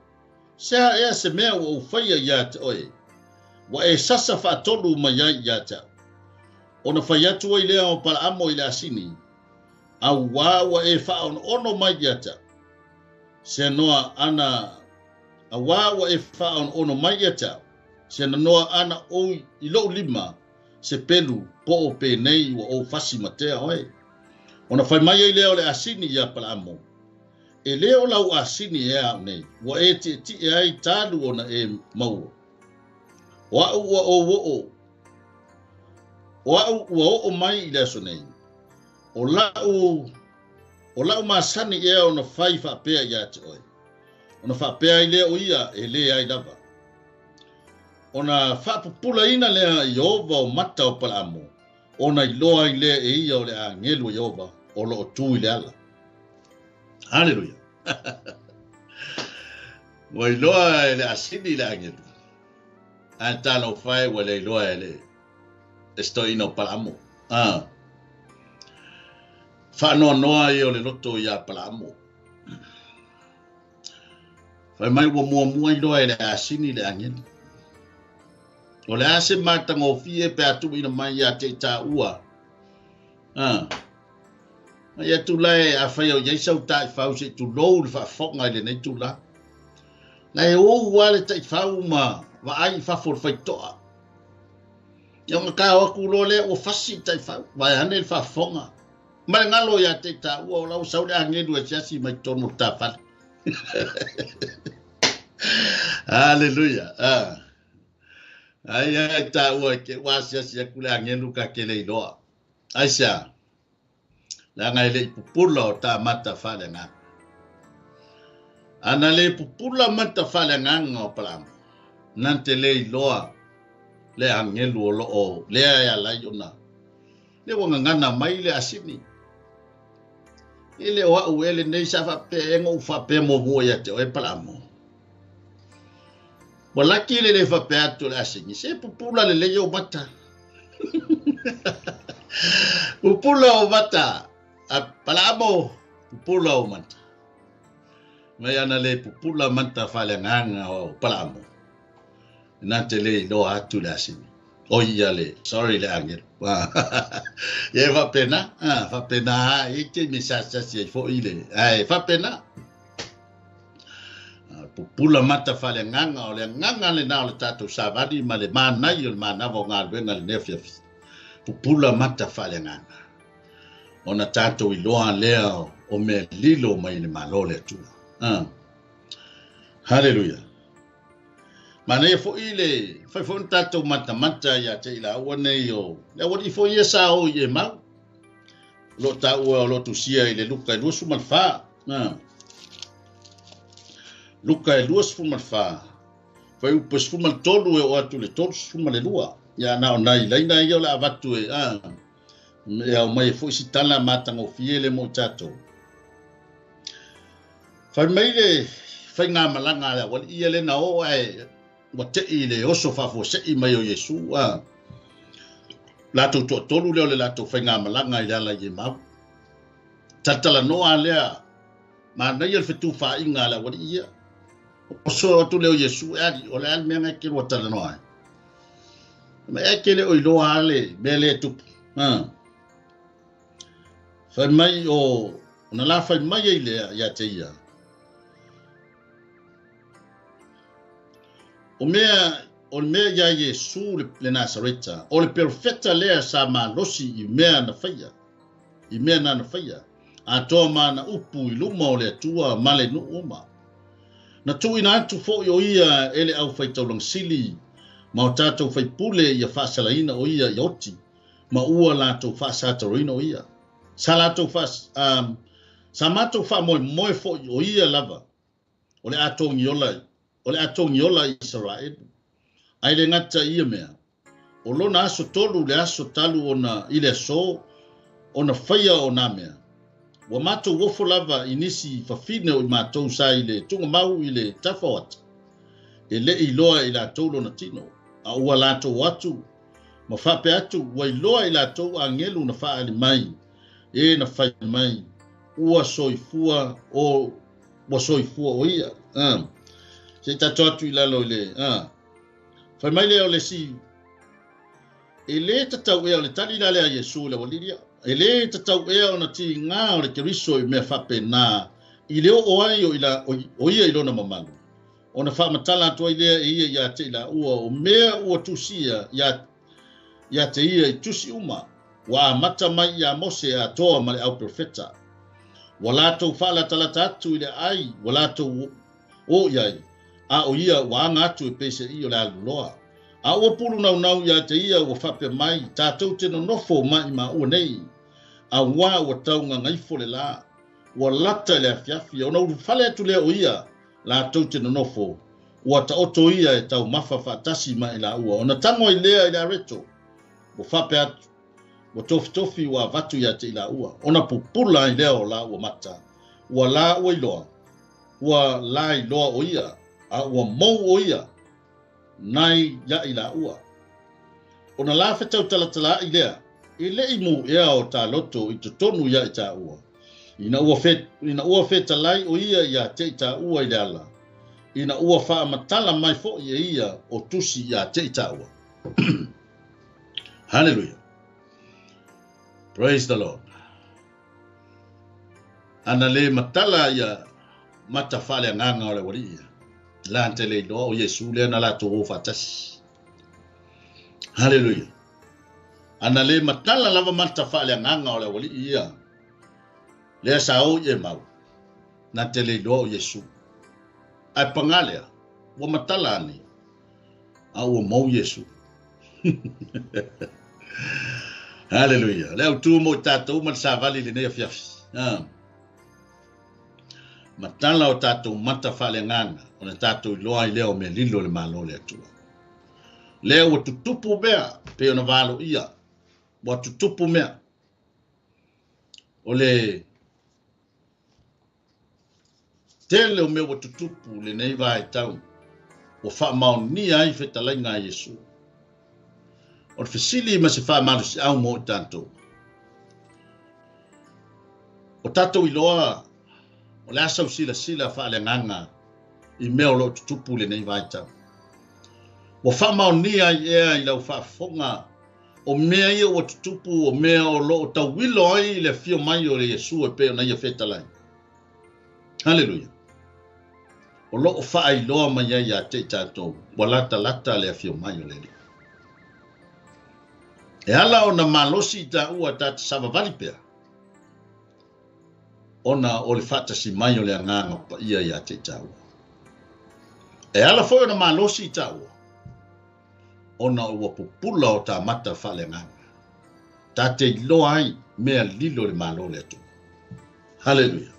Se aha ea se mea ua ou faia iā te oe, ua e sasa faatolu mai ai iā te au? Ona fai atu ai lea o Palaamo i le asini, Auā ua e faaonoono mai ia te au. Se noa ana Auā ua e faaonoono mai ia te au, se nanoa ana ou i lou lima, se pelu po o penei ua ou fasi matea oe. Ona fai mai ai lea o le asini iā Palaamo, E lē o lau asini ea a'u nei, ua e ti'eti'e ai talu ona e maua. O a'u ua ou o'o, o a'u ua o'o mai i le aso nei. O la'u, o la'u masani ea ona fai fa'apea iā te oe. Ona fa'apea ai lea o ia, E leai lava. Ona fa'apupulaina lea e Ieova o mata o Palaamo, ona iloa ai lea e ia o le agelu o Ieova o lo o tu i le ala. Haleluia! Ua iloa e le asini le agelu, ae talofa e ua le iloa e le esitoeina o Palaamo. Ah. Faanoanoa ia o le loto iā Palaamo. Fai mai ua muamua iloa e le asini le agelu. O le a se matagofie pe a tuuina mai ia te i tāua. Ah. Mai atu la e afai o iai sau taifau se i tulou le faafofoga i lenei tulaga. La e ou lava le taifau ma vaai i fafo o le faitoa. Ia ona tao atu loa lea ua fasi le taifau, vaeane le faafofoga. Ma le galo ia te i tāua o la ua sau le agelu e asiasi mai totonu o le ta fale. Haleluia. Ah. Ai ai tāua ke ua asiasi atu le agelu ka ke le iloa. Aisea? Leaga e le i pupula o ta mata faaleagaga. Ana le pupula mata faaleagaga o Palaamo, na te le iloa le agelu o lo o lea e ala ai ona le ua gagana mai le asini. E le o a'u ea lenei sa faapea ea na ou faapea muamua ia te oe Palaamo. Ua laki le le faapea atu o le asini, se pupula lelei ou mata. Pupula ou mata, a Palaamo, pupula ou mata. Mai ana le pupula mata faaleagaga o Palaamo, na te le iloa atu le asini. O ia le, sorry le agelu. Ia e faapena, faapena e te me sasiasi ai foi le, ae faapena. Pupula mata faaleagaga, o le agaga lena o le tatou savali ma le manai o le manava o galuega i lenei afiafi. Pupula mata faaleagaga, ona tatou iloa lea o mea lilo mai i le Malo o le Atua. Haleluia. Manaia foi le fai foi ona tatou matamata ia te i laua nei o le aualii foi ia sa o i Emau. O lo o taua o lo o tusia i le Luka e 24. Luka e 24, fuaiupu e 13 e oo atu i le 32. Ia na o nai laina ia o le a avatu e, a, e ao mai ai foi si tala matagofie le mo i tatou. Fai mai le faigamalaga a le aualii ia le na oo ae ua tei i le oso faafuasei mai o Iesu, a, latou toatolu lea o le latou faigamalaga i le ala i Emau. Talatalanoa lea, manaia le fetufaaiga a le aualii ia. Oso atu lea o Iesu e ali, o le a le mea na e ke lua talanoa ai. Ma e ke le o iloa a le mea le tupu. Fai mai o, ona la fai mai ai lea ia te ia. O mea, o le mea iā Iesu le Nasareta, o le perofeta lea sa malosi i mea na faia, i mea nana faia, atoa ma ana upu i luma o le Atua ma le nuu uma. Na tuuina atu foi o ia e le aufaitaulaga sili ma o tatou faipule ia faasalaina o ia ia oti, ma ua latou faasataroina o ia. Sa latou faa, um, sa matou faamoemoe foi o ia lava o le a togiola, o le a togiola i Isaraelu. Ae le gata i ia mea, o lona aso tolu le aso talu ona i le aso ona faia o nā mea. Ua matou ofo lava i nisi fafine o i matou sa i le tugamau i le tafa o ata, e le i iloa e i latou lona tino, a ua latou o atu ma faapea atu ua iloa e i latou agelu na faaali mai, e na fai mai, ua soifua o ua soifua o ia. Se i tatou atu i lalo i le fai mai lea o le isi, e lē tatau ea o le tali la lea a Iesu i le aualii ia, e lē tatau ea ona tigā o le Keriso i mea faapena i le oo ai o, ila, o, o ia i lona mamalu, ona faamatala atu ai lea e ia iā te i laua o mea ua tusia iā ia te ia i tusi uma, ua amata mai iā Mose atoa ma le au perofeta. Ua latou faalatalata atu i le aai ua latou o i ai, a o ia ua aga atu e peiseai o le aluloa. A ua pulu naunau ia te ia ua faapea mai, Tatou te nonofo maʻimaua nei, auā ua tau gagaifo le lā, ua lata i le afiafi, ona ulufale atu lea o ia latou te nonofo, ua taoto ia e taumafa faatasi ma i laua. Ona tago ai lea i le areto, ua faapea atu, ua tofitofi ua avatu ia te i laua, ona pupula ai lea o laua mata, ua laua iloa, ua lailoa o ia, a ua mou o ia nai ia i laua. Ona la fetau talatalaai lea, e le i mou ea o ta loto i totonu ia i taua. Ina ua fe, ina ua fetalai o ia ia te i taua i le ala, ina ua faamatala mai foi e ia o tusi ia te i taua. Hallelujah. Praise the Lord. Ana le matala ia mata faaleagaga o le aualii ia. La te le iloa o Iesu lea na latou o faatasi. Haleluia. Ana le matala lava mata faaleagaga o le aualii ia. Lea sa o i Emau. Na te le iloa o Iesu. Ae pagā lea, ua matala ane, a ua mou Iesu. Haleluia. Le autū mo i tatou ma le savali i lenei afiafi. Ah. Matala o tatou mata faaleagaga ona tatou iloa ai lea o mea lilo le Malo o le Atua. Lea ua tutupu mea pei ona valoia, ua tutupu mea. O le tele o mea ua tutupu lenei vaitau ua faamaonia ai fetalaiga a Iesu. O le fesili ma se faamalosiau mo i tatou. O tatou iloa o le a sau silasila faaleagaga i mea o lo o tutupu lenei vaitau. Ua faamaonia ai ea i lau faafofoga o mea ia ua tutupu, o mea o lo o tauilo ai le afio mai o Iesu e pei ona ia fetalai. Haleluia. O lo o faailoa mai ai ia te i tatou, ua latalata le afio mai o le Alii. E ala ona malosi i taua ta te savavali pea, ona o le faatasi mai o le Agaga Paia ia te i taua. E ala foi ona malosi i taua, ona ua pupula o ta mata faaleagaga. Ta te iloa ai mea lilo le Malo o le Atua. Haleluia.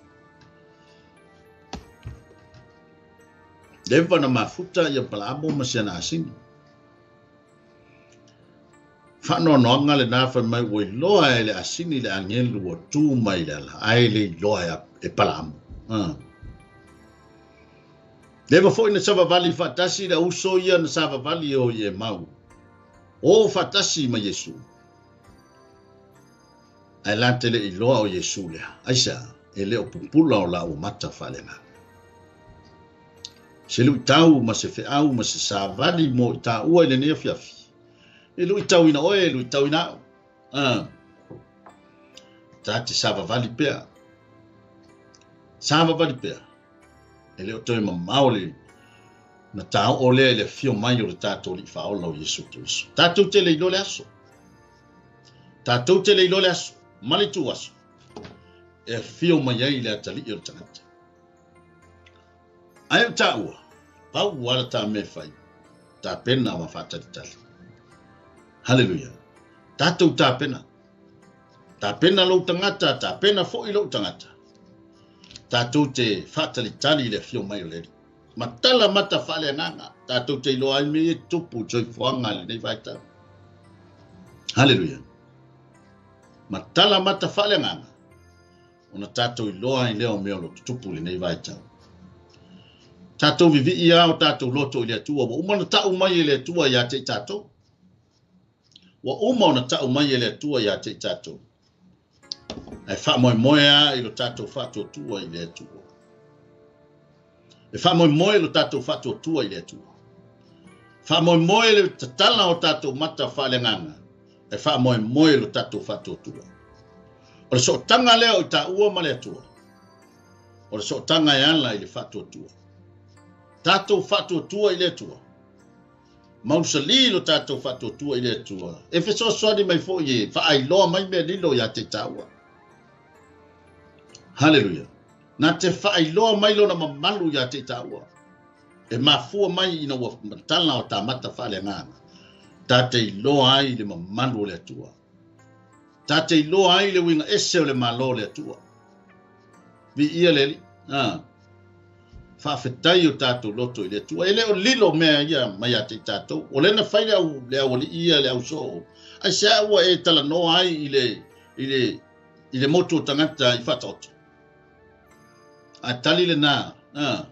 Leva na mafuta ia Palaamo ma siana asini. Faanoanoaga lena fai mai ua iloa e le asini le agelu ua tu mai le ala, ae le iloa e Palaamo. Ah. Leva foi na savavali faatasi le uso ia na savavali o i Emau. O faatasi ma Iesu. Ae la te le iloa o Iesu lea. Aisea, e le o pupula o laua mata faaleagaga. Se luitau ma se feau ma se savali mo i taua i lenei afiafi. E luitauina oe, e luitauina au. Ah. Ta te savavali pea. Savavali pea. E le o toe mamao le na taoo lea i le afio mai o le tatou Alii Faaola o Iesu Keriso. Tatou te le iloa le aso. Tatou te le iloa le aso ma le ituaso e afio mai ai le atalii o le tagata. Ae o taua, pau lava le ta mea e fai, tapena ma faatalitali. Haleluia. Tatou tapena. Tapena lou tagata, tapena foi lou tagata. Tatou te faatalitali i le afio mai o le Alii. Matala mata faaleagaga, tatou te iloa ai mea ia e tutupu i soifuaga i lenei vaitau. Haleluia. Matala mata faaleagaga, ona tatou iloa ai lea o mea o lo o tutupu i lenei vaitau. Tatou vivii lava o tatou loto i le Atua, ua uma ona tau mai e le Atua ia te i tatou. Ua uma ona tau mai e le Atua ia te i tatou. Ae faamoemoe lava i lo tatou faatuatua i le Atua. E faamoemoe lo tatou faatuatua i le Atua. Faamoemoe le tatala o tatou mata faaleagaga, e faamoemoe lo tatou faatuatua. O le sootaga lea o i taua ma le Atua, o le sootaga e ala i le faatuatua. Tatou faatuatua i le Atua. Mausali lo tatou faatuatua i le Atua, e fesoasoani mai foi e faailoa mai mea lilo ia te taua. Haleluia. Na te faailoa mai lona mamalu ia te taua. E mafua mai ina ua matala o ta mata faaleagaga. Ta te iloa ai le mamalu o le Atua. Ta te iloa ai le uiga ese o le Malo o le Atua. Viia le Alii. Ah. Faafetai o tatou loto i le Atua. E le o lilo mea ia mai ia te i tatou. O lea na fai le au, le aualii ia, le au soo. Aisea ua e talanoa ai i le, i le, i le motu o tagata i Faataoto? Ae tali lena, a.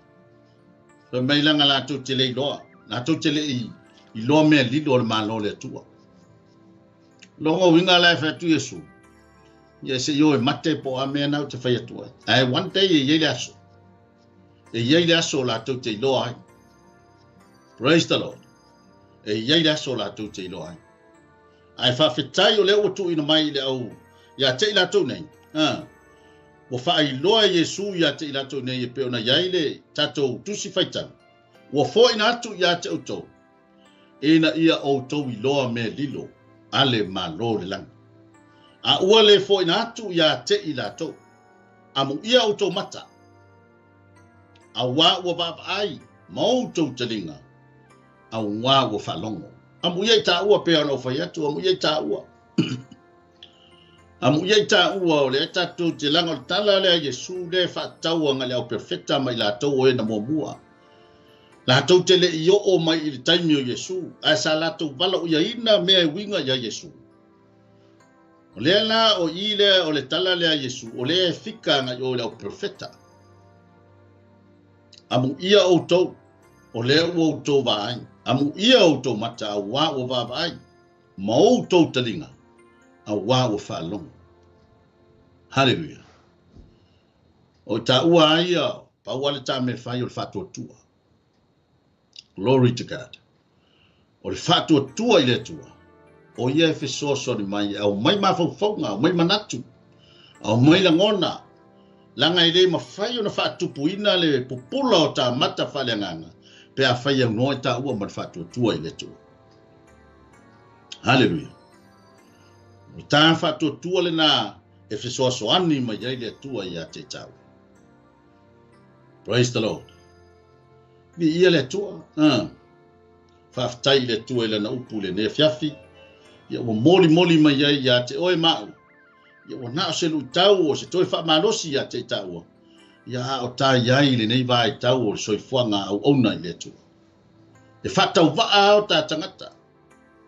Fai mai leaga latou te le iloa, latou te le i iloa mea lilo o le Malo o le Atua. Lona uiga la e fai atu Iesu, ia se i o e mate po o a mea na ou te fai atu ai. Ae one day e i ai le aso. E i ai le aso latou te iloa ai. Praise the Lord. E i ai le aso latou te iloa ai. Ae faafetai o lea ua tuuina mai i le au ia te i latou nei. Ha. Ua faailoa e Iesu ia te i latou nei e pei ona i ai le tatou tusi faitau. Ua foaina atu ia te outou ina ia outou iloa mea lilo a le Malo o le lagi. A ua le foaina atu ia te i latou, amuia outou mata, auā ua vaavaai ma outou taliga, auā ua faalogo. Amuia i tāua pei ona ou fai atu, amuia i tāua. Amuia i tāua o lea tatou te leaga o le tala lea a Iesu lea e faatau agai le au perofeta ma i latou o e na muamua. Latou te le i oo mai i le taimi o Iesu, ae sa latou valaoiaina mea e uiga iā Iesu. O lea la o i lea o le tala lea a Iesu, o lea e fika agai o i le au perofeta. Amuia outou, o lea ua outou vaai. Amuia outou mata, auā ua vaavaai, ma outou taliga, auā ua faalogo. Haleluia. O i taua a ia, pau lava le ta mea e fai o le faatuatua. Glory to God. O le faatuatua i le Atua, o ia e fesoasoani mai, e aumai mafaufauga, aumai manatu, aumai lagona, leaga e le mafai ona faatupuina le pupula o ta mata faaleagaga pe afai e aunoa i taua ma le faatuatua i le Atua. Haleluia. O ta faatuatua lena e fesoasoani mai ai le Atua ia te taua. Praise the Lord. Viia le Atua. Ah. Faafetai i le Atua i lana upu i lenei afiafi. Ia ua molimoli mai ai ia te oe ma au. Ia ua na o se luitau o se toe faamalosi ia te i taua. Ia a o ta i ai i lenei vaitau o le soifuaga auauna i le Atua. E faatauvaa o ta tagata.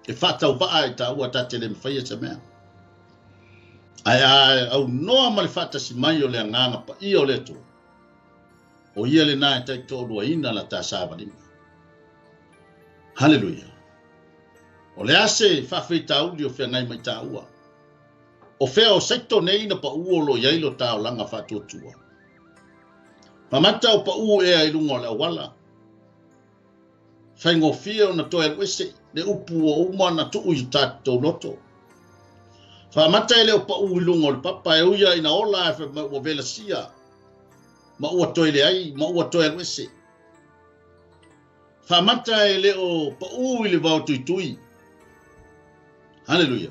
E faatauvaa i taua ta te le mafaia se mea. Ae a aunoa ma le faatasi mai o le Agaga Paia o le Atua, o ia lena e taitoaluaina la ta savaliga. Haleluia! O le a se faafeitauli o feagai mai taua? O fea o saito nei na paʻu o lo o i ai lo ta olaga faatuatua? Mamata o paʻu ea i luga o le auala. Faigofie ona toe alu ese le upu ua uma ona tuu i o tatou loto. Faamata e le o paʻu i luga o le papa e ui a ina ola ae fai mai ua velasia ma ua toe leai ma ua toe alu ese. Faamata e le o paʻu i le vao tuitui. Haleluia.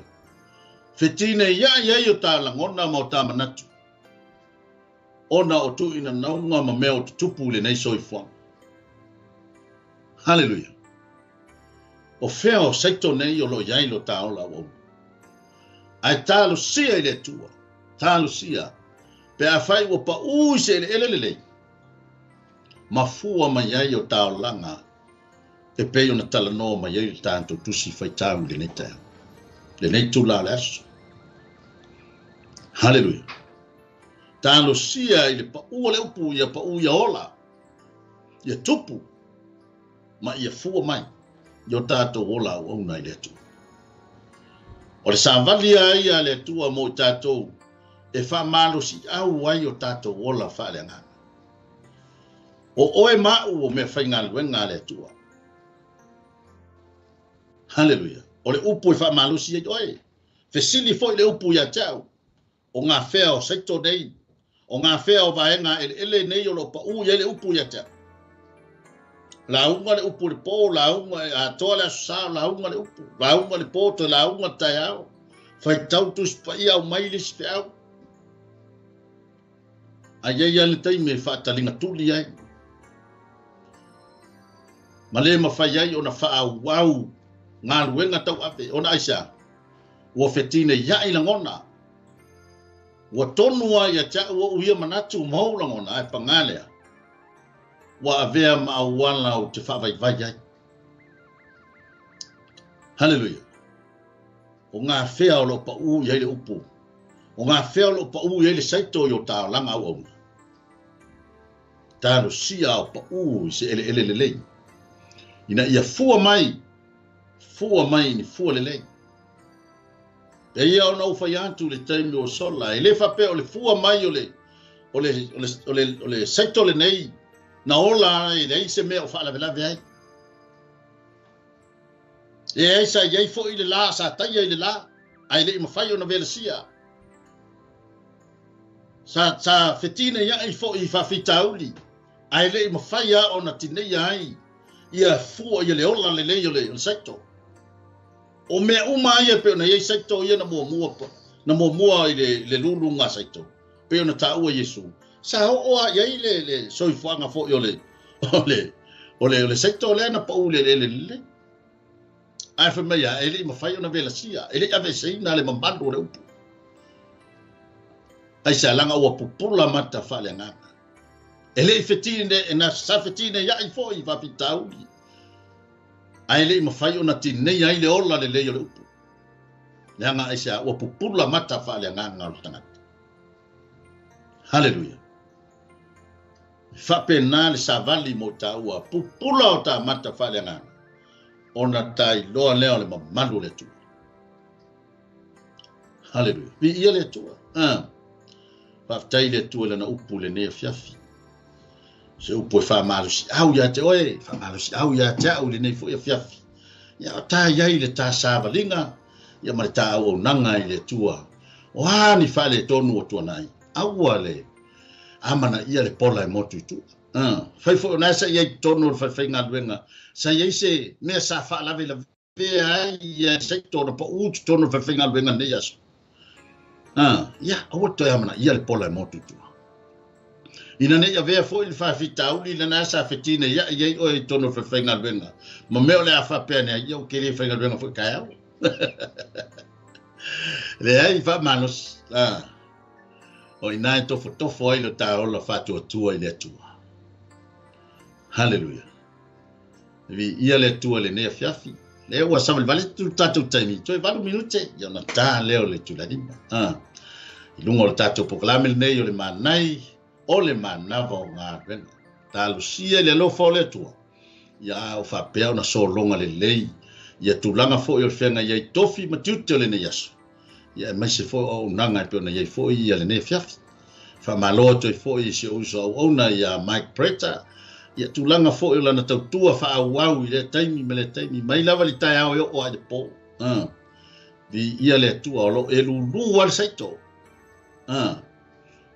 Fetineiaʻi ai o ta lagona ma o ta manatu ona o tuuinanauga ma mea o tutupu i lenei soifuaga. Haleluia. O fea o saito nei o lo o i ai lo ta ola auauna? Ae talosia i le Atua, talosia, pe afai ua paʻu i se eleele lelei, ma fua mai ai o ta olaga e pei ona talanoa mai ai le tatou tusi faitau i lenei taeao, lenei itula o le aso. Haleluia. Talosia i le paʻu o le upu ia paʻu ia ola, ia tupu, ma ia fua mai i o tatou ola auauna i le Atua. O le savali a ia a le Atua mo i tatou e faamalosiau ai o tatou ola faaleagaga. O oe ma au o meafaigaluega a le Atua. Haleluia. O le upu e faamalosi ai oe. Fesili foi le upu ia te au, o ngā whea o saito nei, o ngā whea o vaega eleele nei o lo o paʻu i ai le upu ia te au. Lauga le upu i le po, lauga e atoa le Aso Sa o lauga le upu, lauga le po toe lauga le taeao, faitau Tusi Paia aumai le isi feau. Ae i ai lava le taimi e faataligatuli ai, ma le mafai ai ona faaauau galuega tauave, ona aisea? Ua fetineiai lagona. Ua tonu lava ia te au ou ia manatu ma ou lagona, ae paga lea, ua avea ma auala ou te faavaivai ai. Haleluia! O gafea o lo o paʻū i ai le upu, o gafea o lo o paʻū i ai le saito i o ta olaga auauna. Talosia ao paʻū i se eleele lelei, ina ia fua mai, fua mai i ni fua lelei. Pei ona ou fai atu i le taimi ua sola, e le faapea o le fua mai o le, o le, o le, o le, o le saito lenei na ola ai, e leai se mea o faalavelave ai. Leai, sa i ai foi le la, sa taia i le la, ae le i mafai ona velasia. Sa, sa fetineiai foi i faafitauli, ae le i mafai lava ona tineia ai ia fua ia le ola lelei o le, o le saito. O mea uma lava ia e pei ona i ai saito ia na muamua, na muamua i le, le luluga saito, pei ona taua Iesu, sa oo lava i ai le, le soifuaga foi o le, o le, o le, o le saito lea na pau i le eleele lelei. Ae fai mai lava, e le i mafai ona velasia, e le i aveeseina le mamalu o le upu. Aisea, leaga ua pupula mata faaleagaga. E le i fetine, e na, sa fetineiai foi i faafitauli, ae le i mafai ona tineia ai le ola lelei o le upu. Leaga aisea, ua pupula mata faaleagaga o le tagata. Haleluia! E faapena le savali mo taua, pupula o ta mata faaleagaga, ona ta iloa lea o le mamalu o le Atua. Haleluia. Viia le Atua. Ah. Faafetai i le Atua i lana upu i lenei afiafi. Se upu e faamalosiau ia te oe, faamalosiau ia te au i lenei foi afiafi. Ia o ta i ai le ta savaliga, ia ma le ta auaunaga i le Atua. O a ni faaletonu ua tuanai, aua le amanaia le pola e motu i tua. Ah, fai foi o na sa i ai totonu o le falefaigaluega, sa i ai se mea sa faalavelavea ai ia saito ona paʻū i totonu o le falefaigaluega lenei aso. Ah, ia, aua toe amanaia le pola e motu i tua. Ina ne i avea foi le faafitauli lena sa fetineiai ai oe i totonu o le falefaigaluega, ma mea o le a faapea ane ai, ia ou te le faigaluega foi taeao. Leai, faamalosi. Ah. O i ina e tofotofo ai lo ta ola faatuatua i le Atua. Haleluia. Viia le Atua i lenei afiafi. Lea ua savalivali atu le tatou taimi, toe 8 minute, ia ona ta lea o le itula lima. Ah. I luga o le tatou polokalame lenei o le manai, o le manava o galuega. Talosia i le alofa o le Atua, ia a o faapea ona sologa lelei ia tulaga foi o le feagai ai tofi ma tiute o lenei aso. Ia aemaise foi o auaunaga e pei ona i ai foi ia lenei afiafi. Faamalo atu ai foi i si ou uso auauna ia Mike Preta, ia tulaga foi o lana tautua faaauau i lea taimi ma lea taimi, mai lava i le taeao e oo lava i le po. Uh, viia le Atua o lo o e lūlū lava le saito. Uh,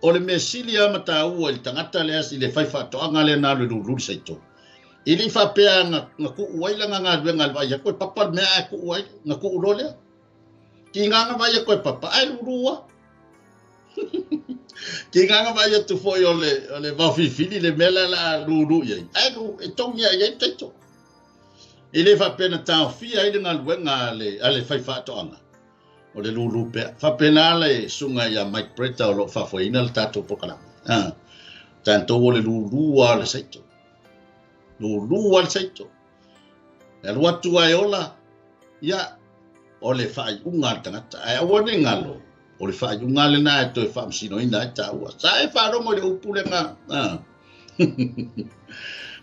o le mea sili lava ma taua i le tagata lea, i le faifaatoaga lea na alu e lūlū le saito, e le i faapea na, na tuu ai lana galuega i le vaai atu e papa le mea ae tuu ai, na tuu loa lea. Tiga na vaai atu e papa, ae lūlū lava. Tiga na vaai atu foi o le, o le vaofilifili le mea lea o le a lūlū i ai, ae lū, e togi lava i ai le taito. E le faapea na taofia ai le galuega a le, a le faifaatoaga, o le lūlū pea. Faapena le susuga ia Mike Bretta o lo o faafoeina le tatou polokalame. Ah, tatou o le lūlū lava o le saito. Lūlū lava le saito. E alu atu lava e ola, ia, o le faaiuga a le tagata. Ae aua ne i galo, o le faaiuga lena e toe faamasinoina ai taua. Sa e faalogo i le upu lena. Ah.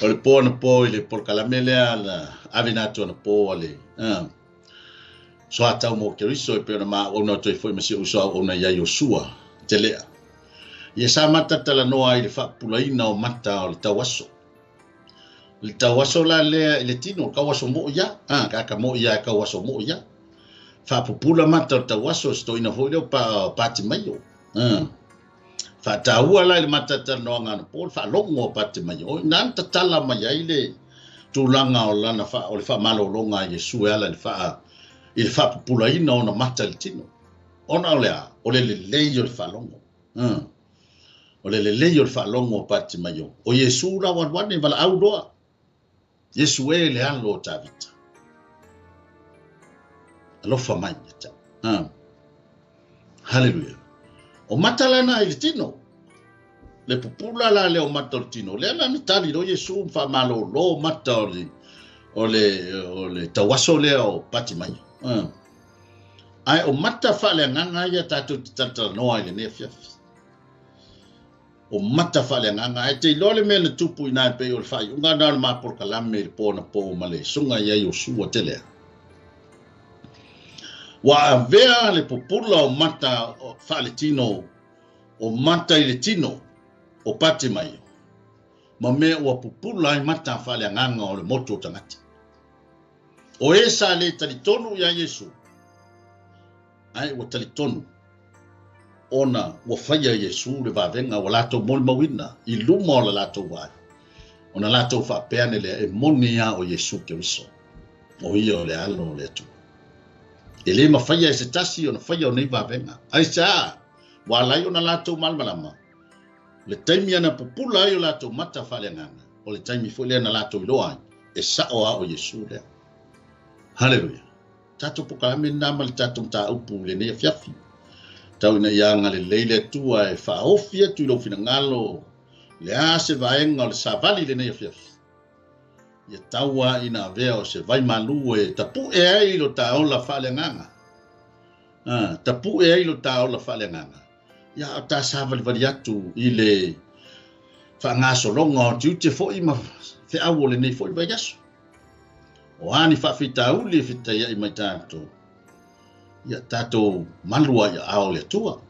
o le po anapo i le polokalame lea na ave na atu anapo a le ah, soatau mo Keriso e pei ona maauauna atu ai foi ma si ou uso auauna ia Iosua Telea. Ia sa mata talanoa ai i le faapupulaina o mata o le tauaso. Le tauaso la lea i le tino, le kauaso moʻi ia. Ah, ka ka moʻi ia e kauaso moʻi ia. Faapupula mata o le tauaso, se toeaina foi lea o pa, Patimaio. Ah. Faataua la i le mata talanoaga anapo, le faalogo a Patimaio. O i ina na tatala mai ai le, tulaga o lana fa, o le faamalologa a Iesu e ala i le faa, i le faapupulaina o ona mata i le tino. Ona o le a? O le lelei o le faalogo. Uh. O le lelei o le faalogo o Patimaio. O Iesu la ua alu ane, valaau loa. Iesu e le alo o Tavita. Alofa mai ia te au. Ah. Haleluia. O mata lana i le tino. Le pupula la lea o mata o le tino. Lea la na tali loa Iesu ma faamalolo mata o le, o le, o le tauaso lea o Patimaio. Ah. Ae o mata faaleagaga ia tatou te talatalanoa ai i lenei afiafi. O mata faaleagaga. Ae te iloa le mea na tupu i ina e pei o le faaiuga lena o le ma polokalame i le po anapo ma le susuga i ai o Sua Telea. Ua avea le pupula o mata faaletino o mata i le tino o Patimaio ma mea ua pupula ai mata faaleagaga o le motu o tagata. O e sa le talitonu iā Iesu, ae ua talitonu ona ua faia e Iesu le vavega ua latou molimauina i luma o la latou vaai, ona latou faapea ane lea, e moni lava o Iesu Keriso, o ia o le Alo o le Atua. E le mafaia e se tasi ona faia o nei vavega. Aisea? Ua ala ai ona latou malamalama, le taimi ana pupula ai o latou mata faaleagaga, o le taimi foi lea na latou iloa ai, e sao lava o Iesu lea. Haleluia! Tatou polokalame lena ma le tatou mataupu i lenei afiafi. Tau ina ia agalelei le Atua e faaofi atu i lou finagalo le a se vaega o le savali i lenei afiafi. Ia tau lava ina avea o se vai malu e tapu'e ai lo ta ola faaleagaga. A, tapu'e ai lo ta ola faaleagaga. Ia, a o ta savalivali atu i le faagasologa o tiute foi ma feau o lenei foi vaiaso. O a ni faafitauli e fetaiaʻi mai tatou, ia tatou malu ai i aao o le Atua.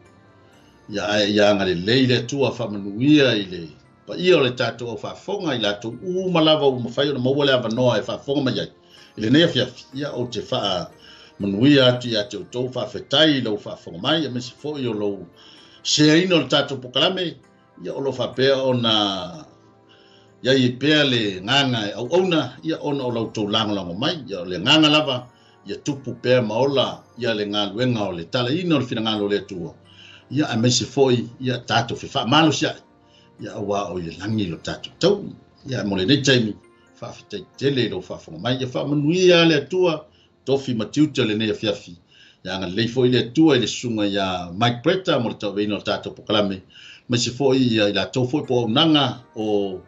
Ia ae ia agalelei le Atua faamanuia i le paia o le tatou au faafofoga i latou uma lava ua mafai ona maua le avanoa e faafofoga mai ai i lenei afiafi. Ia ou te faamanuia atu ia te outou, faafetai i lou faafofoga mai aemaise foi o lou seaina o le tatou polokalame. Ia o lo o faapea ona i ai pea le agaga e auauna, ia ona o la outou lagolago mai. Ia o le agaga lava, ia tupu pea ma ola ia le galuega o le talaina o le finagalo o le Atua, ia aemaise foi ia tatou fefaamalosi-a'i, ia aua o i le lagi lo tatou taui. Ia mo lenei taimi, faafetai tele i lou faafofoga mai. Ia faamanuia le Atua tofi ma tiute o lenei afiafi. Ia agalelei foi le Atua i le susuga ia Mike Bretta mo le tauaveina o le tatou polokalame, aemaise foi ia i latou foi po o auaunaga o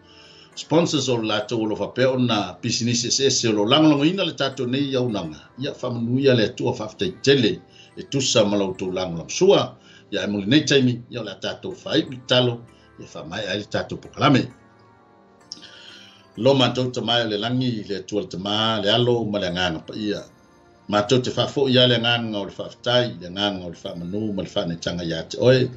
sponsors o le latou o lo o faapea ona pisinisi eseese o lo o lagolagoina le tatou nei auaunaga. Ia faamanuia le Atua, faafetai tele e tusa ma la outou lagolagosua. Ia ae mo lenei taimi, ia o le a tatou faaiu le tatalo ia faamaea ai le tatou polokalame. Lo matou Tama e o le lagi, le Atua le Tama, le Alo ma le Agaga Paia. Matou te faafoi lava le agaga o le faafetai, le agaga o le faamanu ma le faaneetaga ia te Oe.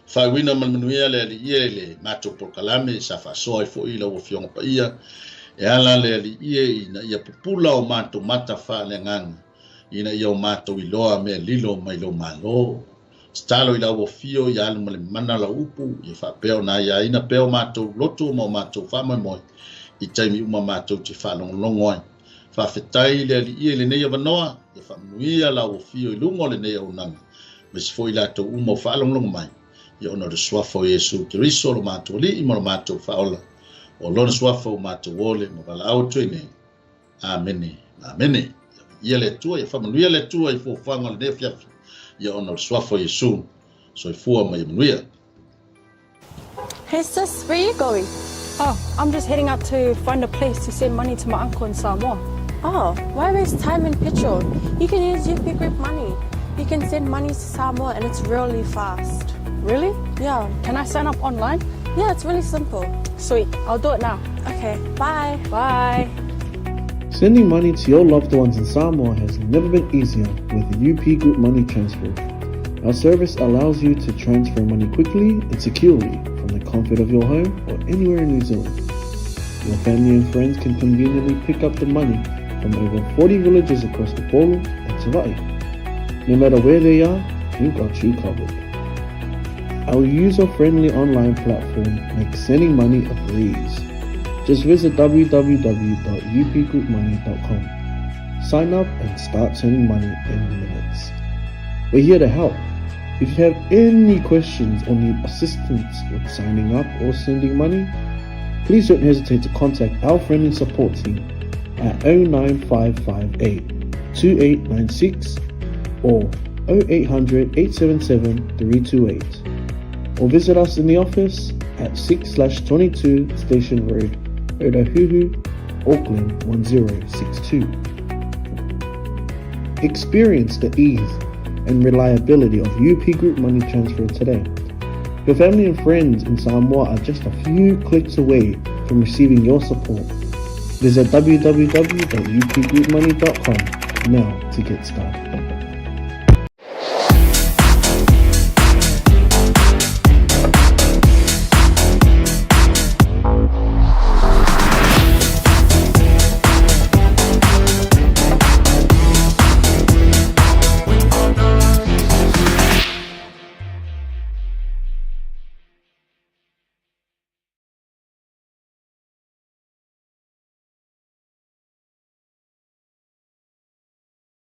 Faauuina ma le manuia le Alii e le matou polokalame sa faasoa ai foi lau Afioga Paia, e ala le Alii e ina ia pupula o matou mata faaleagaga, ina ia o matou iloa mea lilo mai lou Malo. Tatalo i lau Afio ia alu ma le mana lau upu, ia faapea ona aiaina pea o matou loto ma o matou faamoemoe i taimi uma matou te faalogologo ai. Faafetai i le Alii i lenei avanoa, ia faamanuia lau Afio i luga o lenei auaunaga, aemaise foi i latou uma o faalogologo mai, ia ona o le Suafa o Iesu Keriso lo matou Alii ma lo matou Faaola, o Lona Suafa ua matou ole ma valaau atu ai nei. Amene. Amene. Ia le Atua, ia faamanuia le Atua i fuafuaga o lenei afiafi, ia ona o le Suafa o Iesu. Soifua ma ia manuia. Hey sis, where you going? Oh, I'm just heading out to find a place to send money to my uncle in Samoa. Oh, why waste time and petrol? You can use UP Group Money. You can send money to Samoa and it's really fast. Really? Yeah. Can I sign up online? Yeah, it's really simple. Sweet, I'll do it now. Okay, bye. Bye. Sending money to your loved ones in Samoa has never been easier with UP Group Money Transfer. Our service allows you to transfer money quickly and securely from the comfort of your home or anywhere in New Zealand. Your family and friends can conveniently pick up the money from over 40 villages across the Upolu and Savaii. No matter where they are, we've got you covered. Our user-friendly online platform makes sending money a breeze. Just visit www.upgroupmoney.com. Sign up and start sending money in minutes. We're here to help. If you have any questions or need assistance with signing up or sending money, please don't hesitate to contact our friendly support team at 09558 2896 or 0800 877 328 or visit us in the office at 6/22 Station Road, Otahuhu, Auckland 1062. Experience the ease and reliability of UP Group Money Transfer today. Your family and friends in Samoa are just a few clicks away from receiving your support. Visit www.upgroupmoney.com now to get started.